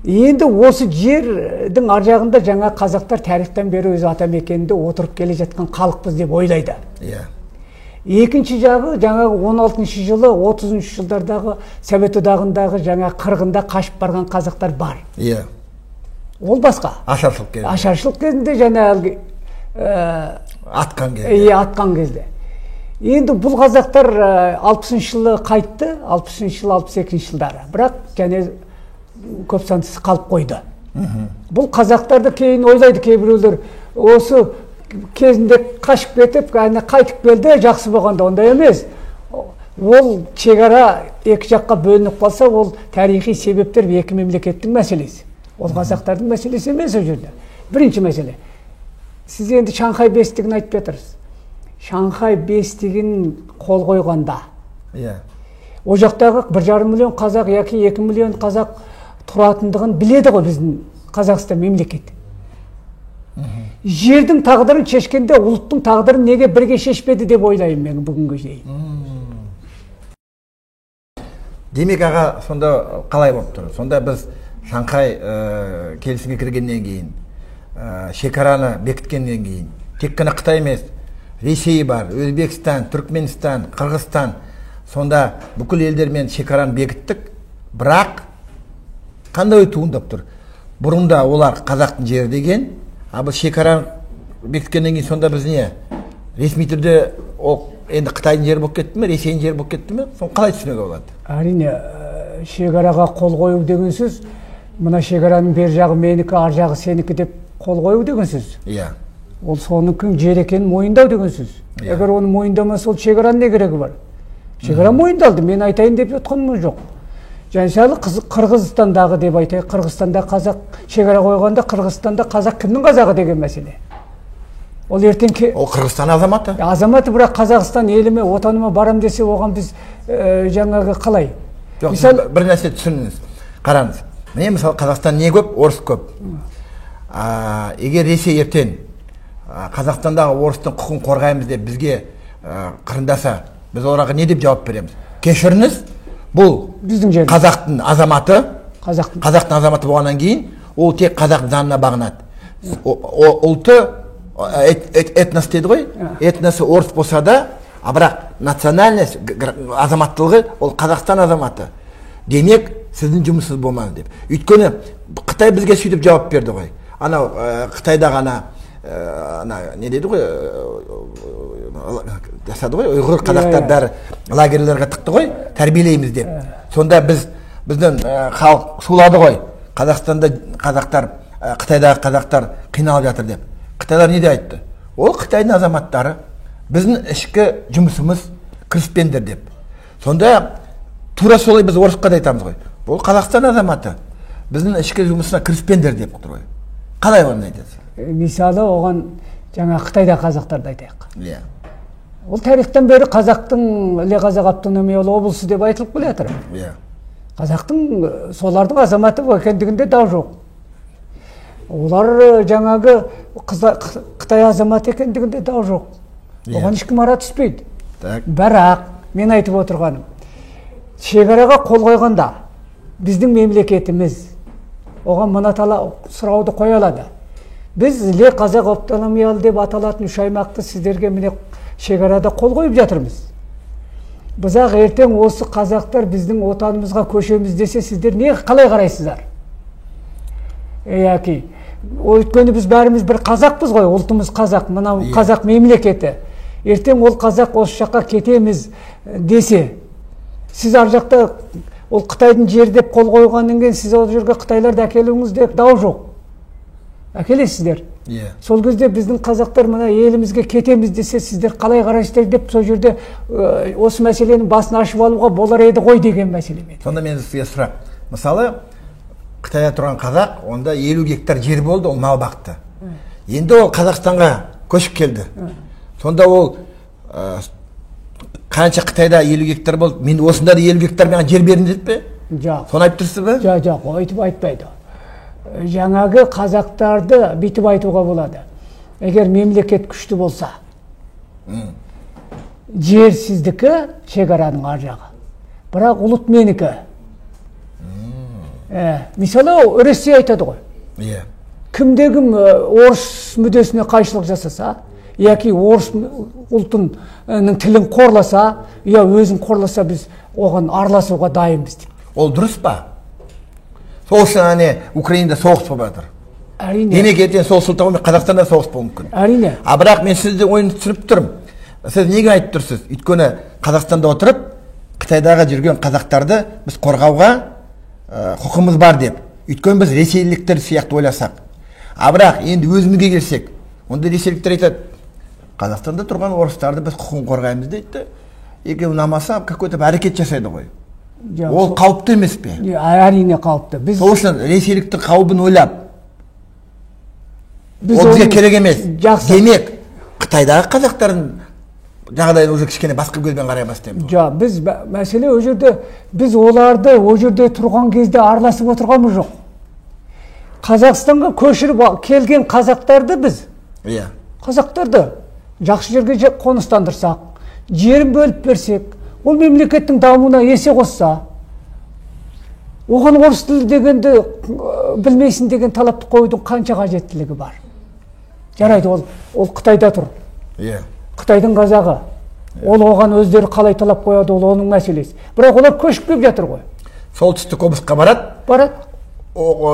Енді осы жердің ар жағында жаңа қазақтар тарихтан бері өз атамекенінде отырып келе жатқан халықпыз деп ойлайды. Екінші жағы жаңағы 16 жылы, 30 жылдардағы Совет Одағындағы жаңа қырғында қашып барған қазақтар бар. Ол басқа. Ашаршылық кезінде. Ашаршылық кезінде және әлгі атқан кезде. Атқан кезде. Енді бұл қазақтар 60 жылы қайтты, 60 жылы, 62 жылдары. Бірақ және көп сансыз қалып қойды. Бұл қазақтарды кейін ойлайды кейбіреулер, осы кезінде қашып кетіп, әне қайтып келді, жақсы болғанда ондай емес. Ол шекара екі жаққа бөлініп қалса, ол тарихи себептер екі мемлекеттің мәселесі. Ол қазақтардың мәселесі емес ол жерде. Бірінші мәселе. Сіз енді Шанхай бестігін айтып жатырсыз. Шанхай бестігін қол қойғанда, ол жақтағы 1,5 миллион қазақ яки 2 миллион қазақ тұратындығын біледі ғой біздің Қазақстан мемлекеті. Жердің тағдырын шешкенде ұлттың тағдырын неге бірге шешпеді деп ойлаймын мен бүгінгі дейін. Демек аға, сонда қалай болып тұр? Сонда біз Шанхай келісімге кіргеннен кейін, шекараны бекіткеннен кейін, тек қана Қытай емес, Ресей бар, Өзбекстан, Түркменстан, Қырғызстан, сонда бүкіл елдермен шекараны бекіттік, бірақ қандай ой туындап тұр? Бұрында олар қазақтың жері деген, а бұл шекараны бекіткеннен кейін сонда біз не? Ресми түрде ол енді Қытайдың жері болып кетті ме, Ресейдің жері болып кетті ме? Соны қалай түсінуге болады? Әрине, шекараға қол қою деген сөз, мына шекараның бер жағы менікі, ар жағы сенікі деп қол қою деген сөз. Ол соныкінің жер екенін мойындау деген сөз. Егер оны мойындамаса, ол шекараның не керегі бар? Шекара мойындалды, мен айтайын деп жатқаным жоқ. Және Қырғызстандағы деп айтайық, Қырғызстанда қазақ шекара қойғанда Қырғызстанда қазақ кімнің қазағы деген мәселе. Ол ертең ол Қырғызстан азаматы. Азаматы, бірақ Қазақстан еліме, отаныма барам десе, оған біз жаңағы қалай? Жоқ, мысалы, бір нәрсе түсініңіз. Қараңыз. Міне мысалы Қазақстан не көп, орыс көп. Егер Ресей ертең Қазақстандағы орыстың құқын қорғаймыз деп бізге қырындаса, біз оларға не деп жауап береміз? Кешіріңіз, бұл біздің жеріміз. Қазақтың азаматы, қазақтың азаматы болғаннан кейін ол тек қазақ заңына бағынады. Ұлты этнос деді ғой, этносы орыс болса да, а бірақ национальность, азаматтылығы ол Қазақстан азаматы. Демек, сіздің жұмысыңыз болмады деп. Өйткені Қытай бізге сөйтіп жауап берді ғой. Анау Қытайдағы ана не деді ғой, жасады ғой, ұйғыр қазақтар бәрі лагерлерге тықты ғой, тәрбиелейміз деп. Сонда біздің халық шулады ғой, Қазақстанда қазақтар, Қытайдағы қазақтар қиналып жатыр деп. Қытайлар не деп айтты? Ол Қытайдың азаматтары, біздің ішкі жұмысымыз кіріспеңдер деп. Сонда тура солай біз орысқа да айтамыз ғой. Бұл Қазақстан азаматы, біздің ішкі жұмысына кіріспеңдер деп тұр ғой. Қалай оны айтасыз? Мысалы, оған жаңа Қытайда қазақтарды айтайық. Ол тарихтан бері қазақтың Іле қазақ автономиялы облысы деп айтылып келе жатыр. Қазақтың солардың азаматы екендігінде дау жоқ. Олар жаңағы Қытай азаматы екендігінде дау жоқ. Оған ешкім ара түспейді. Бірақ мен айтып отырғаным, шекараға қол қойғанда біздің мемлекетіміз оған мына сұрауды қоя алады. Біз Іле қазақ автономиялы деп аталатын үш аймақты сіздерге міне шекарада қол қойып жатырмыз. Бірақ ертең осы қазақтар біздің отанымызға көшеміз десе, сіздер не қалай қарайсыздар? Яки, өйткені біз бәріміз бір қазақпыз ғой, ұлтымыз қазақ, мынау қазақ мемлекеті. Ертең ол қазақ осы жаққа кетеміз десе, сіз ар жақта ол Қытайдың жері деп қол қойғаннан кейін сіз ол жерге қытайларды әкелуіңіз деп дау жоқ. Әкелесіздер. Иә. Сол кезде біздің қазақтар мына елімізге кетеміз десе, сіздер қалай қарайсыздар деп сол жерде осы мәселенің басын ашып алуға болар еді ғой деген мәселе. Сонда мен сізге сұрақ. Мысалы, Қытайда тұрған қазақ, онда 50 гектар жер болды, ол мал бақты. Енді ол Қазақстанға көшіп келді. Сонда ол қанша Қытайда 50 гектар болды, мен осында да 50 гектар маған жер беріңдер деп пе? Жоқ. Соны айтып тұрсыз ба? Жоқ, жоқ, өйтіп айтпайды. Жаңағы қазақтарды бүйтіп айтуға болады. Егер мемлекет күшті болса, жер сіздікі, шекараның ар жағы. Бірақ ұлт менікі. Мысалы, Ресей айтады ғой. Иә. Кімде кім орыс мүддесіне қайшылық жасаса, яки орыс ұлтының тілін қорласа, я өзін қорласа, біз оған араласуға дайынбыз деп. Ол дұрыс па? Сол үшін әне Украинада соғыс болып жатыр. Әрине. Демек ертең сол сылтаумен Қазақстанда соғыс болуы мүмкін. Әрине. А бірақ мен сіздің ойыңызды түсініп тұрмын. Сіз неге айтып тұрсыз? Өйткені Қазақстанда отырып, Қытайдағы жүрген қазақтарды біз қорғауға құқымыз бар деп. Өйткені біз ресейліктер сияқты ойласақ. А бірақ енді өзімізге келсек, онда ресейліктер айтады, Қазақстанда тұрған орыстарды біз құқығын қорғаймыз дейді. Егер ұнамаса, какой-то бір әрекет жасайды ғой. Ол қауіпті емес пе? Әрине қауіпті. Біз сол үшін ресейліктің қаупін ойлап, біз ол бізге керек емес. Жақсы. Демек, Қытайдағы қазақтардың жағдайын уже кішкене басқа көзбен қарай бастаймыз. Жоқ, біз мәселе ол жерде, біз оларды ол жерде тұрған кезде араласып отырғанымыз жоқ. Қазақстанға көшіріп келген қазақтарды біз, иә, қазақтарды жақсы жерге қоныстандырсақ, жерін бөліп берсек, ол мемлекеттің дамуына есе қосса, оған орыс тілі дегенді білмейсің деген талапты қоюдың қанша қажеттілігі бар. Жарайды, ол Қытайда тұр. Иә. Қытайдың қазағы. Ол оған өздері қалай талап қояды, ол оның мәселесі. Бірақ олар көшіп келіп жатыр ғой. Солтүстік облысқа барады. Барады.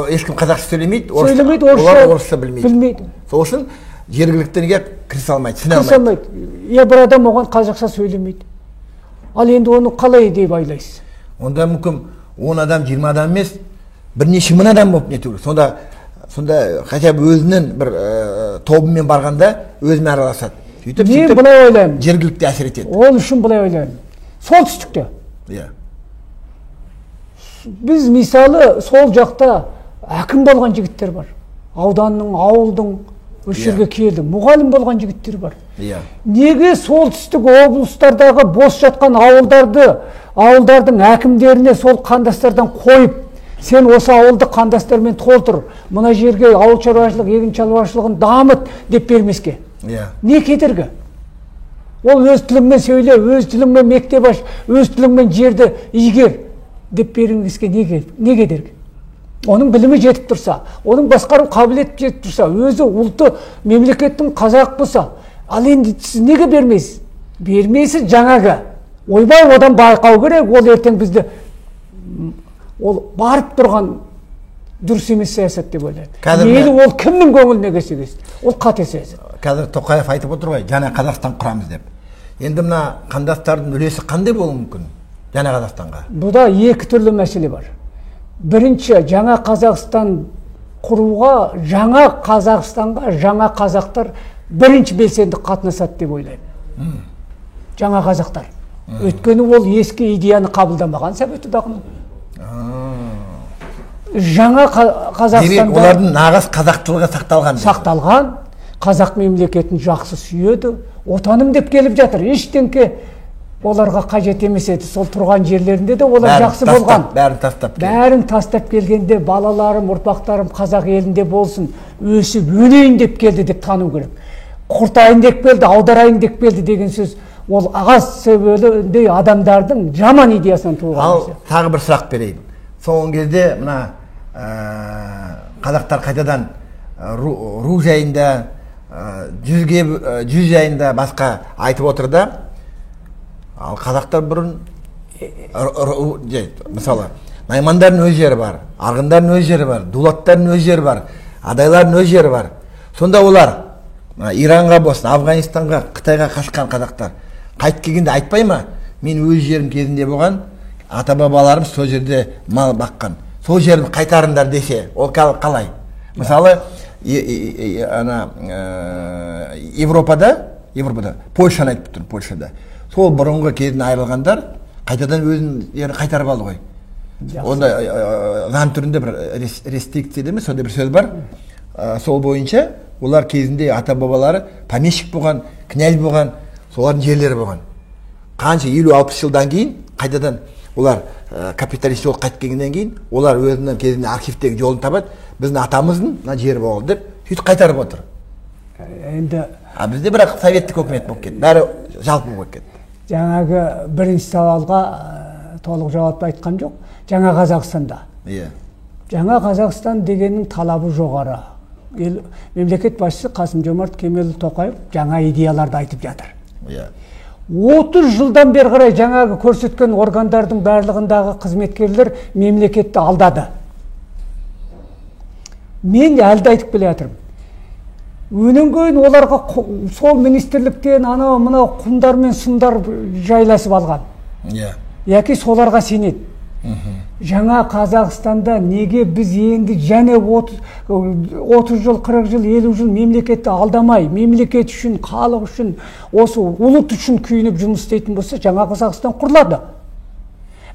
Ешкім қазақша сөйлемейді, сөйлемейді, олар орысша білмейді. Білмейді. Сол үшін жергілікті кірісе алмайды, сене алмайды. Кірісе алмайды. Я бір адам оған қазақша сөйлемейді. Ал енді оны қалай деп ойлайсыз? Онда мүмкін 10 адам, 20 адам емес, бірнеше мың адам болып нету керек. Сонда хотя бы өзінің бір тобымен барғанда өзімен араласады. Сөйтіп, мен былай ойлаймын. Жергілікті әсер етеді. Ол үшін былай ойлаймын. Солтүстікте. Иә. Біз мысалы сол жақта әкім болған жігіттер бар. Ауданның, ауылдың осы жерге келді. Мұғалім болған жігіттер бар. Иә. Неге солтүстік облыстардағы бос жатқан ауылдардың әкімдеріне сол қандастардан қойып, сен осы ауылды қандастармен толтыр, мына жерге ауыл шаруашылық, егін шаруашылығын дамыт деп бермеске? Иә. Не кедергі? Ол өз тіліңмен сөйле, өз тіліңмен мектеп аш, өз тіліңмен жерді игер деп бермеске не кедергі? Оның білімі жетіп тұрса, оның басқару қабілеті жетіп тұрса, өзі ұлты мемлекеттің қазақ болса, ал енді сіз неге бермейсіз? Бермейсіз жаңағы. Ойбай, одан байқау керек, ол ертең бізді, ол барып тұрған дұрыс емес саясат деп ойлаймын. Мейлі ол кімнің көңіліне келсе келсін, ол қате саясат. Қазір Тоқаев айтып отыр ғой, жаңа Қазақстан құрамыз деп. Енді мына қандастардың үлесі қандай болуы мүмкін жаңа Қазақстанға? Бұда екі түрлі мәселе бар. Бірінші, жаңа Қазақстан құруға, жаңа Қазақстанға, жаңа қазақтар бірінші белсенді қатынасады деп ойлаймын. Жаңа қазақтар. Өйткені ол ескі идеяны қабылдамаған Совет Одағының. Жаңа Қазақстанда олардың нағыз қазақтылығы сақталған. Сақталған, қазақ мемлекетін жақсы сүйеді, отаным деп келіп жатыр. Ештеңке оларға қажет емес еді. Сол тұрған жерлерінде де олар жақсы болған. Бәрін тастап. Бәрін тастап келгенде балаларым, ұрпақтарым қазақ елінде болсын, өсіп өнейін деп келді деп тану керек. Құртайын деп келді, аударайын деп келді деген сөз ол ағас себеліндей адамдардың жаман идеясынан туған. Ал тағы бір сұрақ берейін. Соңғы кезде мына қазақтар қайтадан ру жайында, жүз жайында басқа айтып отыр да. Ал қазақтар бұрын, мысалы, наймандардың өз жері бар, арғындардың өз жері бар, дулаттардың өз жері бар, адайлардың өз жері бар. Сонда олар Иранға болсын, Афганистанға, Қытайға қашқан қазақтар қайтып келгенде айтпай ма, мен өз жерім кезінде болған, ата-бабаларым сол жерде мал баққан, сол жерін қайтарыңдар десе, ол қалай? Мысалы, Ана Европада, Польшаны айтып тұрмын, Польшада. Сол бұрынғы кезін айырылғандар қайтадан өзін қайтарып алды ғой. Онда заң түрінде бір рестрикция емес, сондай бір сөз бар. Сол бойынша олар кезінде ата-бабалары помещик болған, князь болған, солардың жерлері болған. Қанша 50-60 жылдан кейін қайтадан олар капиталист жол қайтып келгеннен кейін олар өзінің кезінде архивтегі жолын табады, біздің атамыздың мына жері болған деп сөйтіп қайтарып отыр. Енді а бізде бірақ советтік өкімет болып кетті, бәрі жалпы болып кетті. Жаңағы бірінші сауалға толық жауап айтқан жоқ. Жаңа Қазақстанда. Иә. Жаңа Қазақстан дегеннің талабы жоғары. Мемлекет басшысы Қасым-Жомарт Кемелұлы Тоқаев жаңа идеяларды айтып жатыр. Иә. 30 жылдан бері қарай жаңағы көрсеткен органдардың барлығындағы қызметкерлер мемлекетті алдады. Мен әлі де айтып келе жатырмын. Өнен кейін оларға сол министрліктен анау мынау құмдар мен сұмдар жайласып алған. Иә. Яки соларға сенеді. Жаңа Қазақстанда неге біз енді және 30 жыл, 40 жыл, 50 жыл мемлекетті алдамай, мемлекет үшін, халық үшін, осы ұлт үшін күйініп жұмыс істейтін болса, жаңа Қазақстан құрылады.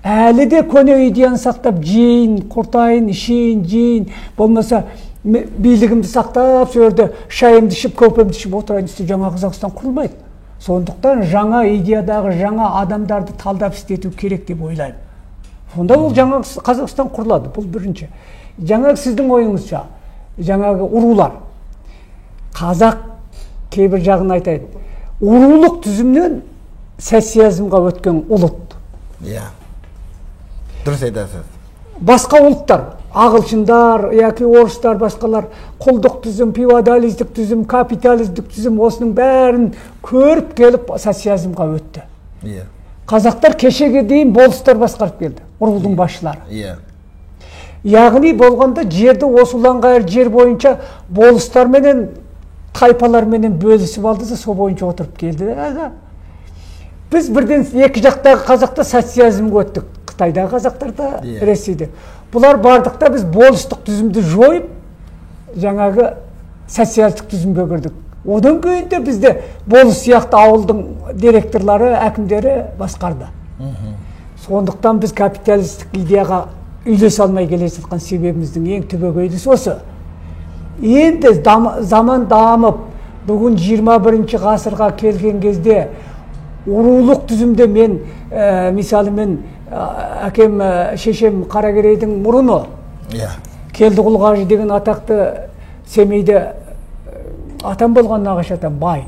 Әлі де көне идеяны сақтап, жейін, құртайын, ішейін, жейін, болмаса билігімді сақтап, сол жерде шайымды ішіп, кофемді ішіп отырайын десе, жаңа Қазақстан құрылмайды. Сондықтан жаңа идеядағы жаңа адамдарды талдап істету керек деп ойлаймын. Сонда ол жаңа Қазақстан құрылады. Бұл бірінші. Жаңағы сіздің ойыңызша, жаңағы урулар. Қазақ кейбір жағын айтайын. Урулық түзімнен социализмға өткен ұлт. Иә. Дұрыс айтасыз. Басқа ұлттар, ағылшындар, яки орыстар, басқалар құлдық түзім, феодалистік түзім, капиталистік түзім, осының бәрін көріп келіп социализмға өтті. Иә. Қазақтар кешеге дейін болыстар басқарып келді, рудың басшылары. Иә. Яғни болғанда жерді осы ұланғайыр жер бойынша болыстарменен, тайпаларменен бөлісіп алды да, сол бойынша отырып келді. Біз бірден екі жақтағы қазақта социализмге өттік. Қытайдағы қазақтар да, Ресейде. Бұлар бардықта біз болыстық түзімді жойып, жаңағы социалистік түзімге кірдік. Одан кейін де бізде болыс сияқты ауылдың директорлары, әкімдері басқарды. Сондықтан біз капиталистік идеяға үйлесе алмай келе жатқан себебіміздің ең түбегейлісі осы. Енді заман дамып, бүгін 21-ші ғасырға келген кезде урулық түзімде мен, мысалы мен әкем, шешем Қаракерейдің мұрыны, Келдіқұл қажы деген атақты Семейде атам болған нағашы атам бай.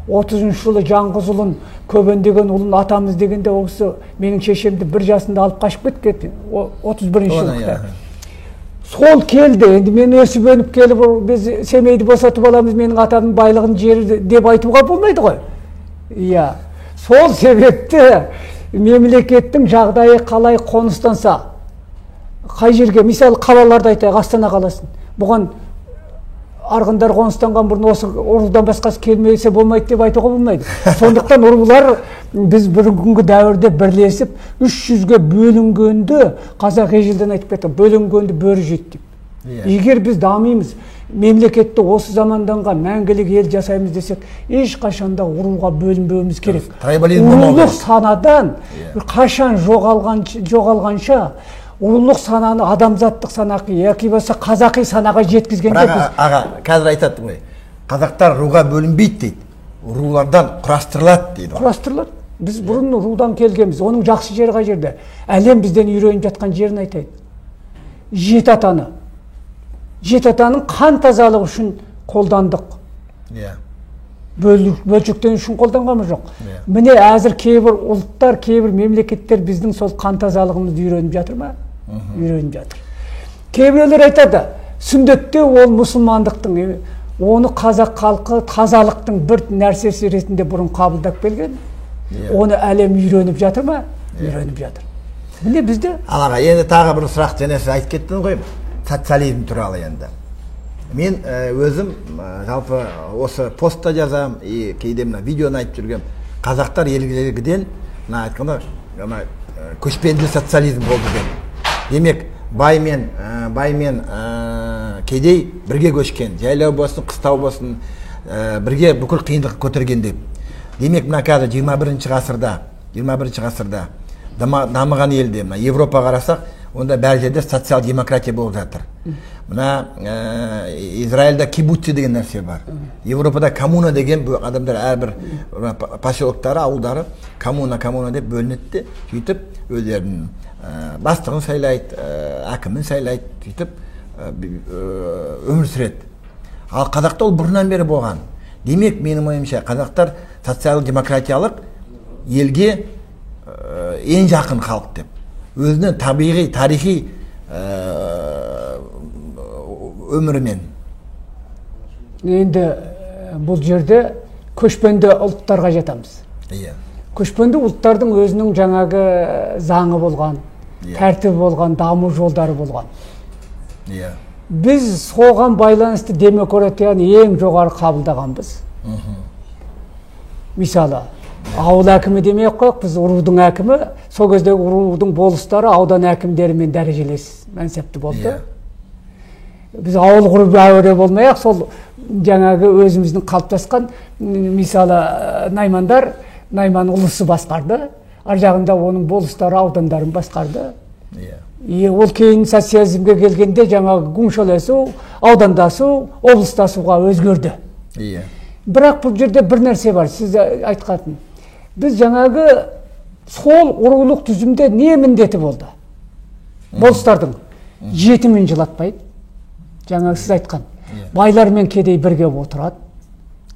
30 жылы Жаңғыз ұлын, Көбен деген ұлын атамыз дегенде ол кісі менің шешемді бір жасында алып қашып кеткен, 31 жылы. Сол келді, енді мен өсіп өніп келіп, біз Семейді босатып аламыз, менің атамның байлығын жері деп айтуға болмайды ғой. Иә. Сол себепті мемлекеттің жағдайы қалай қоныстанса, қай жерге, мысалы қалаларды айтайық, Астана қаласын. Бұған арғындар қоныстанған бұрын осы рудан басқасы келмесе болмайды деп айтуға болмайды. Сондықтан рулар біз бүгінгі дәуірде бірлесіп 300-ге бөлінгенді, қазақ ежелден айтып кетті, бөлінгенді бөрі жейді деп. Егер біз дамимыз, мемлекетті осы заманданған мәңгілік ел жасаймыз десек, ешқашанда руға бөлінбеуіміз керек. Рулық санадан қашан жоғалғанша рулық сананы адамзаттық санаға, яки болса қазақи санаға жеткізгенде біз... Аға, қазір айтады ғой, қазақтар руға бөлінбейді дейді, рулардан құрастырылады дейді. Құрастырылады. Біз бұрын рудан келгенбіз, оның жақсы жері қай жерде? Әлем бізден үйреніп жатқан жерін айтайын. Жеті атаны. Жеті атаның қан тазалығы үшін қолдандық. Бөлшектен үшін қолданғанымыз жоқ. Міне әзір кейбір ұлттар, кейбір мемлекеттер біздің сол қан тазалығымызды үйреніп жатыр ма? Үйреніп жатыр. Кейбіреулер айтады, сүндетте ол мұсылмандықтың, оны қазақ халқы тазалықтың бір нәрсесі ретінде бұрын қабылдап келген. Оны әлем үйреніп жатыр ма? Үйреніп жатыр. Міне бізде. Ал аға, енді тағы бір сұрақ және сіз айтып кеттіңіз ғой, социализм туралы енді. Мен өзім жалпы осы постта жазам, и кейде мына видеоны айтып жүргем, қазақтар ежелгіден мына айтқанда мына көшпенді социализм болды деп. Демек, бай мен кедей бірге көшкен, жайлау болсын, қыстау болсын, бірге бүкіл қиындық көтерген деп. Демек, мына қазір 21 ғасырда дамыған елде, мына Европа қарасақ, онда бәр жерде социал-демократия болып жатыр. Мына Израильда кибуци деген нәрсе бар. Европада коммуна деген адамдар әрбір поселоктары, ауылдары коммуна деп бөлінеді де, сөйтіп өздерінің бастығын сайлайды, әкімін сайлайды, сөйтіп өмір сүреді. Ал қазақта ол бұрыннан бері болған. Демек, менің ойымша, қазақтар социал-демократиялық елге ең жақын халық деп. Өзінің табиғи, тарихи өмірімен. Енді бұл жерде көшпенді ұлттарға жатамыз. Иә. Көшпенді ұлттардың өзінің жаңағы заңы болған, тәртібі болған, даму жолдары болған. Иә. Біз соған байланысты демократияны ең жоғары қабылдағанбыз. Мысалы, ауыл әкімі демей ақ қояйық, біз рудың әкімі, сол кездегі рудың болыстары аудан әкімдерімен дәрежелес мансапты болды. Біз ауыл құрып әуре болмай ақ, сол жаңағы өзіміздің қалыптасқан, мысалы, наймандар, найман ұлысы басқарды, ар жағында оның болыстары аудандарын басқарды. И ол кейін социализмге келгенде жаңағы гумшаласу, аудандасу, облыстасуға өзгерді. Бірақ бұл жерде бір нәрсе бар, сіз айтқатын. Біз жаңағы сол рулық түзімде не міндеті болды? Болыстардың жетімін жылатпайды. Жаңағы сіз айтқан. Байлар мен кедей бірге отырады.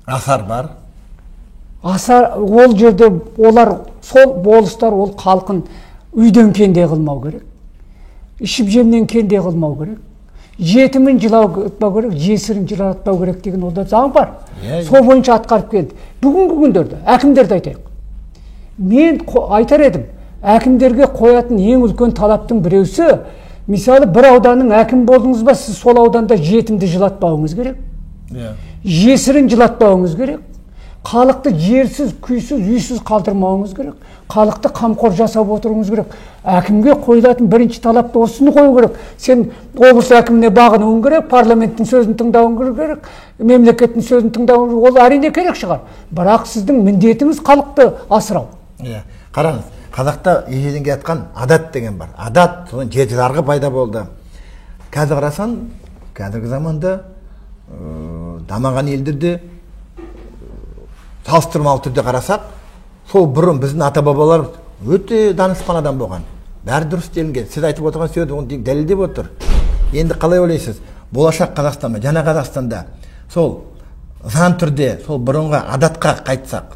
Асар бар. Асар, ол жерде олар, сол болыстар ол халқын үйден кенде қылмау керек. Ішіп жемнен кенде қылмау керек. Жетімін жылатпау керек, жесірін жылатпау керек деген онда заң бар. Сол бойынша атқарып келді. Бүгінгі күндерде әкімдерді айтайық. Мен айтар едім, әкімдерге қоятын ең үлкен талаптың біреусі, мысалы, бір ауданның әкім болдыңыз ба, сіз сол ауданда жетімді жылатпауыңыз керек. Жесірін жылатпауыңыз керек. Халықты жерсіз, күйсіз, үйсіз қалдырмауыңыз керек. Халықты қамқор жасап отыруыңыз керек. Әкімге қойылатын бірінші талапты осыны қою керек. Сен облыс әкіміне бағынуың керек, парламенттің сөзін тыңдауың керек, мемлекеттің сөзін тыңдауың керек. Ол әрине керек шығар. Бірақ сіздің міндетіңіз халықты асырау. Қараңыз, қазақта ежелден келе жатқан адат деген бар. Адат, содан жеті жарғы пайда болды. Қазір қарасаң, қазіргі заманда дамыған елдерде салыстырмалы түрде қарасақ, сол бұрын біздің ата-бабалар өте данышпан адам болған. Бәрі дұрыс делінген. Сіз айтып отырған сөз оны дәлелдеп отыр. Енді қалай ойлайсыз? Болашақ Қазақстанда, жаңа Қазақстанда сол заң түрде, сол бұрынғы адатқа қайтсақ?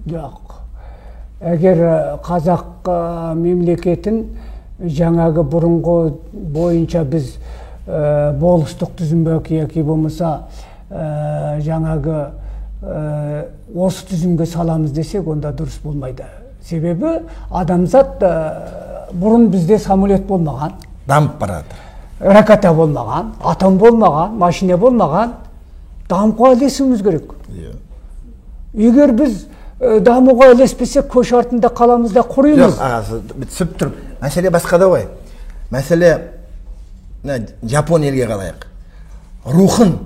Жоқ. Егер қазақ мемлекетін жаңағы бұрынғы бойынша біз болыстық түзімге яки болмаса жаңағы осы түзімге саламыз десек, онда дұрыс болмайды. Себебі адамзат бұрын бізде самолет болмаған, дамып барады, ракета болмаған, атом болмаған, машина болмаған. Дамуға ілесуіміз керек. Егер біз дамуға ілеспесек, көш артында қаламыз да құримыз. Жоқ, ағасы, түсіп тұр. Мәселе басқада ғой. Мәселе Жапон елге қалайық. Рухын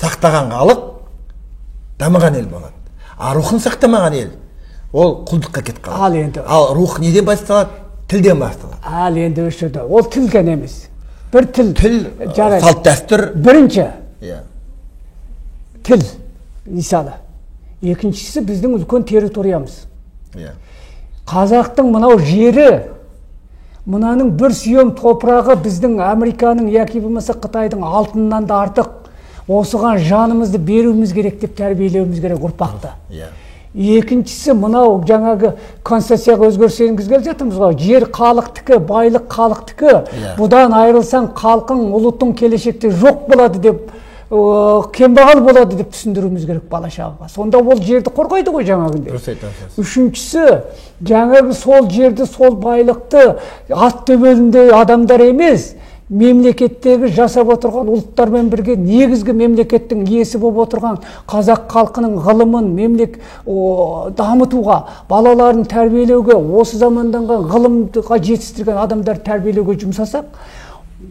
сақтаған халық дамыған ел болады. А рухын сақтамаған ел, ол құлдыққа кетіп қалады. Ал енді. Ал рух неден басталады? Тілден басталады. Ал енді осы жерде ол тіл ғана емес. Бір тіл. Тіл, салт дәстүр. Бірінші. Тіл, мысалы. Екіншісі біздің үлкен территориямыз. Қазақтың мынау жері, мынаның бір сүйем топырағы біздің Американың яки болмаса Қытайдың алтынынан да артық. Осыған жанымызды беруіміз керек деп тәрбиелеуіміз керек ұрпақты. Екіншісі мынау жаңағы конституцияға өзгеріс енгізгелі жатырмыз ғой. Жер халықтікі, байлық халықтікі. Бұдан айырылсаң халқың, ұлтың келешекте жоқ болады деп, кембағал болады деп түсіндіруіміз керек бала шағаға. Сонда ол жерді қорғайды ғой жаңағындай. Дұрыс айтасыз. Үшіншісі, жаңағы сол жерді, сол байлықты ат төбеліндей адамдар емес, мемлекеттегі жасап отырған ұлттармен бірге негізгі мемлекеттің иесі болып отырған қазақ халқының ғылымын дамытуға, балаларын тәрбиелеуге, осы заманданған ғылымға жетістірген адамдарды тәрбиелеуге жұмсасақ,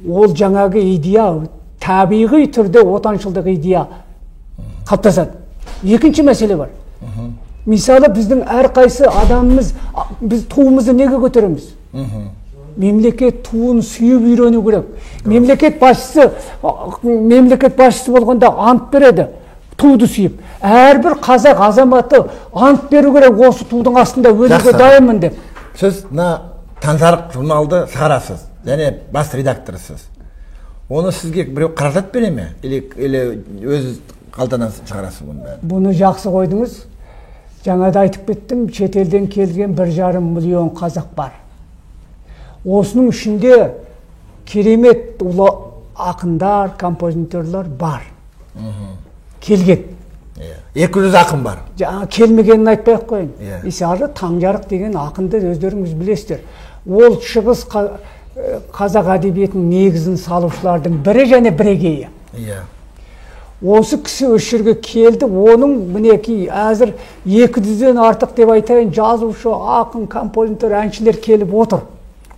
Ол жаңағы идея табиғи түрде отаншылдық идея қалыптасады. Екінші мәселе бар. Мысалы, біздің әрқайсы адамымыз, біз туымызды неге көтереміз? Мемлекет туын сүйіп үйрену керек. Мемлекет басшысы болғанда ант береді, туды сүйіп. Әрбір қазақ азаматы ант беру керек, осы тудың астында өлуге дайынмын деп. Сіз мына Таңжарық журналды шығарасыз, және бас редакторысыз. Оны сізге біреу қаражат бере ме? Или өз қалтаңнан шығарасыз бұны бәрін? Бұны жақсы қойдыңыз. Жаңа да айтып кеттім, шетелден келген 1,5 миллион қазақ бар. Осының ішінде керемет ұлы ақындар, композиторлар бар. Келген. 200 ақын бар. Келмегенін айтпай ақ қояйын. Мысалы, Таңжарық деген ақынды өздеріңіз білесіздер. Ол шығыс қазақ әдебиетінің негізін салушылардың бірі және бірегейі. Осы кісі осы жерге келді, оның мінекей әзір 200-ден артық деп айтайын, жазушы, ақын, композитор, әншілер келіп отыр.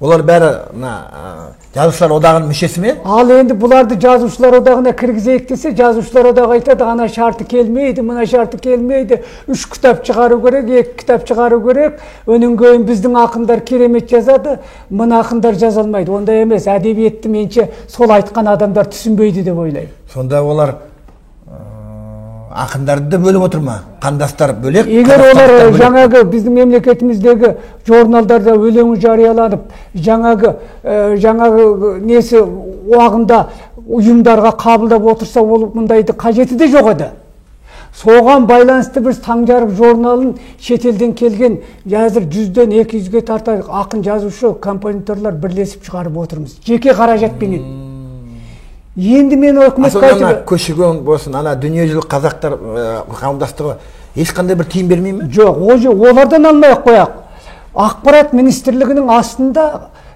Олар бәрі мына жазушылар одағының мүшесі ме? Ал енді бұларды жазушылар одағына кіргізейік десе, жазушылар одағы айтады, ана шарты келмейді, мына шарты келмейді, 3 кітап шығару керек, 2 кітап шығару керек, өнен кейін біздің ақындар керемет жазады, мына ақындар жаза алмайды. Ондай емес, әдебиетті менше сол айтқан адамдар түсінбейді деп ойлаймын. Сонда олар ақындарды бөліп отыр ма? Қандастар бөлек? Егер олар жаңағы біздің мемлекетіміздегі журналдарда өлеңі жарияланып, жаңағы несі уағында ұйымдарға қабылдап отырса, ол мұндайды қажеті де жоқ еді. Соған байланысты біз Таңжарық журналын шетелден келген қазір 100-ден 200-ге тарта ақын, жазушы, композиторлар бірлесіп шығарып отырмыз. Жеке қаражатпенен. Енді мен өкіметке айтып, көші-қон болсын, ана дүниежүзілік қазақтар қауымдастығы ешқандай бір тиын бермей ме? Жоқ, олардан алмай ақ қояйық. Ақпарат министрлігінің астында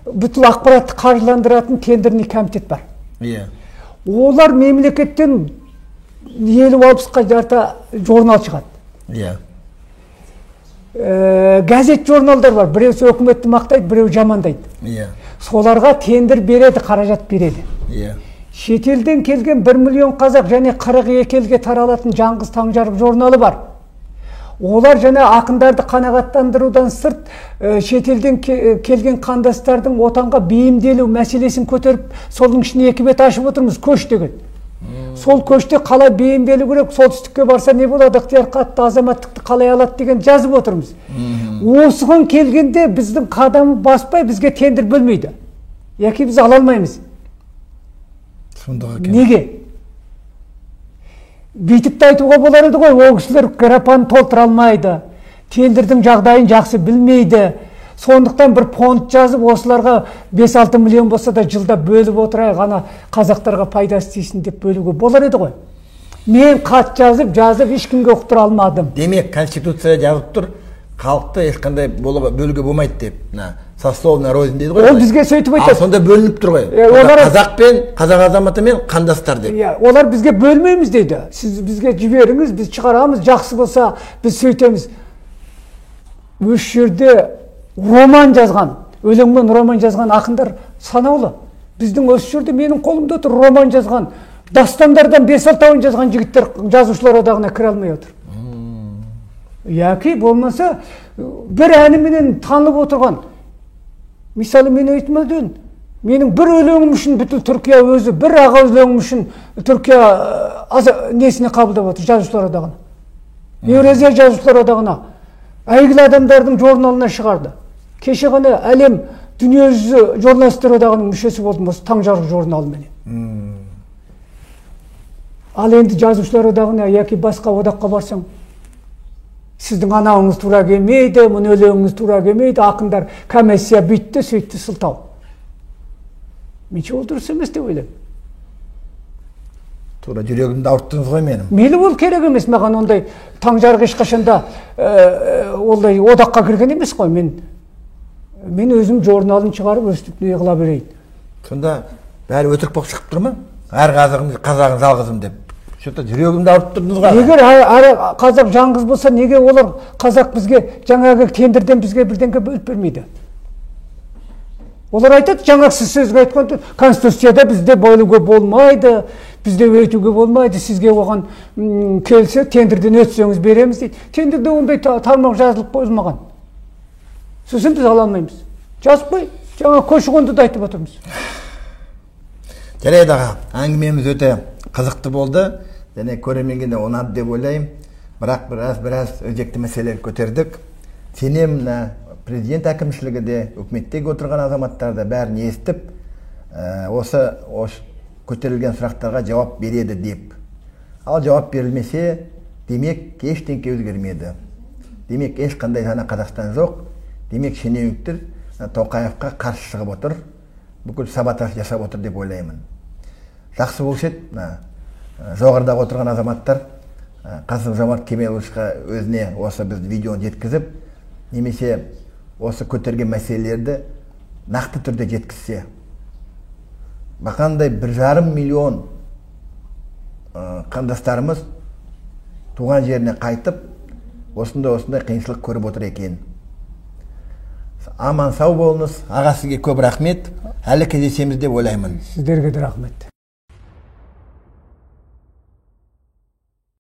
бүкіл ақпаратты қаржыландыратын тендерный комитет бар. Олар мемлекеттен 50-60-қа жарта журнал шығады. Газет журналдар бар, біреусі өкіметті мақтайды, біреу жамандайды. Соларға тендер береді, қаражат береді. Шетелден келген 1 миллион қазақ және 42 елге таралатын жаңғыз Таңжарық журналы бар. Олар және ақындарды қанағаттандырудан сырт шетелден келген қандастардың отанға бейімделу мәселесін көтеріп, соның ішіне 2 бет ашып отырмыз, көш деген. Сол көште қалай бейімделу керек, солтүстікке барса не болады, ықтияр қатты азаматтықты қалай алады деген жазып отырмыз. Осыған келгенде біздің қадамы баспай бізге тендер бөлмейді. Яки біз ала алмаймыз. Неге? Бүйтіп те айтуға болар еді ғой, ол кісілер грапаны толтыра алмайды, тендердің жағдайын жақсы білмейді. Сондықтан бір фонд жазып, осыларға 5-6 миллион болса да жылда бөліп отырайық, ана қазақтарға пайдасы тисін деп бөлуге болар еді ғой. Мен хат жазып, ешкімге ұқтыра алмадым. Демек, конституция жазып тұр, халықты ешқандай бөлуге болмайды деп, сословная рознь дейді ғой. Ол бізге сөйтіп айтады. Сонда бөлініп тұр ғой. Қазақ пен қазақ азаматы мен қандастар деп. Олар бізге бөлмейміз дейді. Сіз бізге жіберіңіз, біз шығарамыз, жақсы болса біз сөйтеміз. Осы жерде роман жазған, өлеңмен роман жазған ақындар санаулы. Біздің осы жерде менің қолымда тұр роман жазған, дастандардан 5-6-ауын жазған жігіттер жазушылар одағына кіре алмай отыр. Яки болмаса бір әніменен танылып отырған. Мысалы, мен айтмадым, менің бір өлеңім үшін бүткіл Түркия өзі, бір ағыз өлеңім үшін Түркия несіне қабылдап отыр, жазушылар одағына. Еуразия жазушылар одағына, әйгілі адамдардың журналына шығарды. Кеше ғана әлем дүниежүзі журналистер одағының мүшесі болдым осы Таңжарық журналыменен. Ал енді жазушылар одағына яки басқа одаққа барсаң, сіздің анауыңыз тура келмейді, мұны өлеңіңіз тура келмейді, ақындар комиссия бүйтті, сөйтті, сылтау. Менше ол дұрыс емес деп ойлаймын. Тура жүрегімді ауырттыңыз ғой менің. Мейлі ол керек емес, маған ондай Таңжарық ешқашанда ондай одаққа кірген емес қой. Мен өзім журналын шығарып өстіп не қыла берейін. Сонда бәрі өтірік болып шығып тұр ма? Әр қазағын жалғызым деп. Что-то жүрегімді ауыртып тұрдыңыз ғой. Егер әр қазақ жалғыз болса, неге олар қазақ бізге жаңағы тендерден бізге бірдеңке бөліп бермейді? Олар айтады, жаңа сіз сөзге айтқан конституцияда бізде бөлуге болмайды, бізде өйтуге болмайды, сізге оған келсе тендерден өтсеңіз береміз дейді. Тендерде ондай тармақ жазылып қойылмаған. Сосын біз ала алмаймыз. Жазып қой, жаңа көші-қонды да айтып отырмыз. Жарайды аға, әңгімеміз өте қызықты болды. Және көрерменге де ұнады деп ойлаймын. Бірақ біраз өзекті мәселелер көтердік. Сенемін, мына президент әкімшілігі де, үкіметтегі отырған азаматтар да бәрін естіп, осы көтерілген сұрақтарға жауап береді деп. Ал жауап берілмесе, демек ештеңке өзгермеді. Демек ешқандай жаңа Қазақстан жоқ. Демек шенеуніктер Тоқаевқа қарсы шығып отыр, бүкіл саботаж жасап отыр деп ойлаймын. Жақсы болушы еді, мына жоғарыдағы отырған азаматтар Қасым-Жомарт Кемелұлыға өзіне осы біздің видеоны жеткізіп, немесе осы көтерген мәселелерді нақты түрде жеткізсе. Бақандай 1,5 миллион қандастарымыз туған жеріне қайтып, осындай қиыншылық көріп отыр екен. Аман сау болыңыз. Аға, сізге көп рахмет. Әлі кездесеміз деп ойлаймын. Сіздерге де рахмет.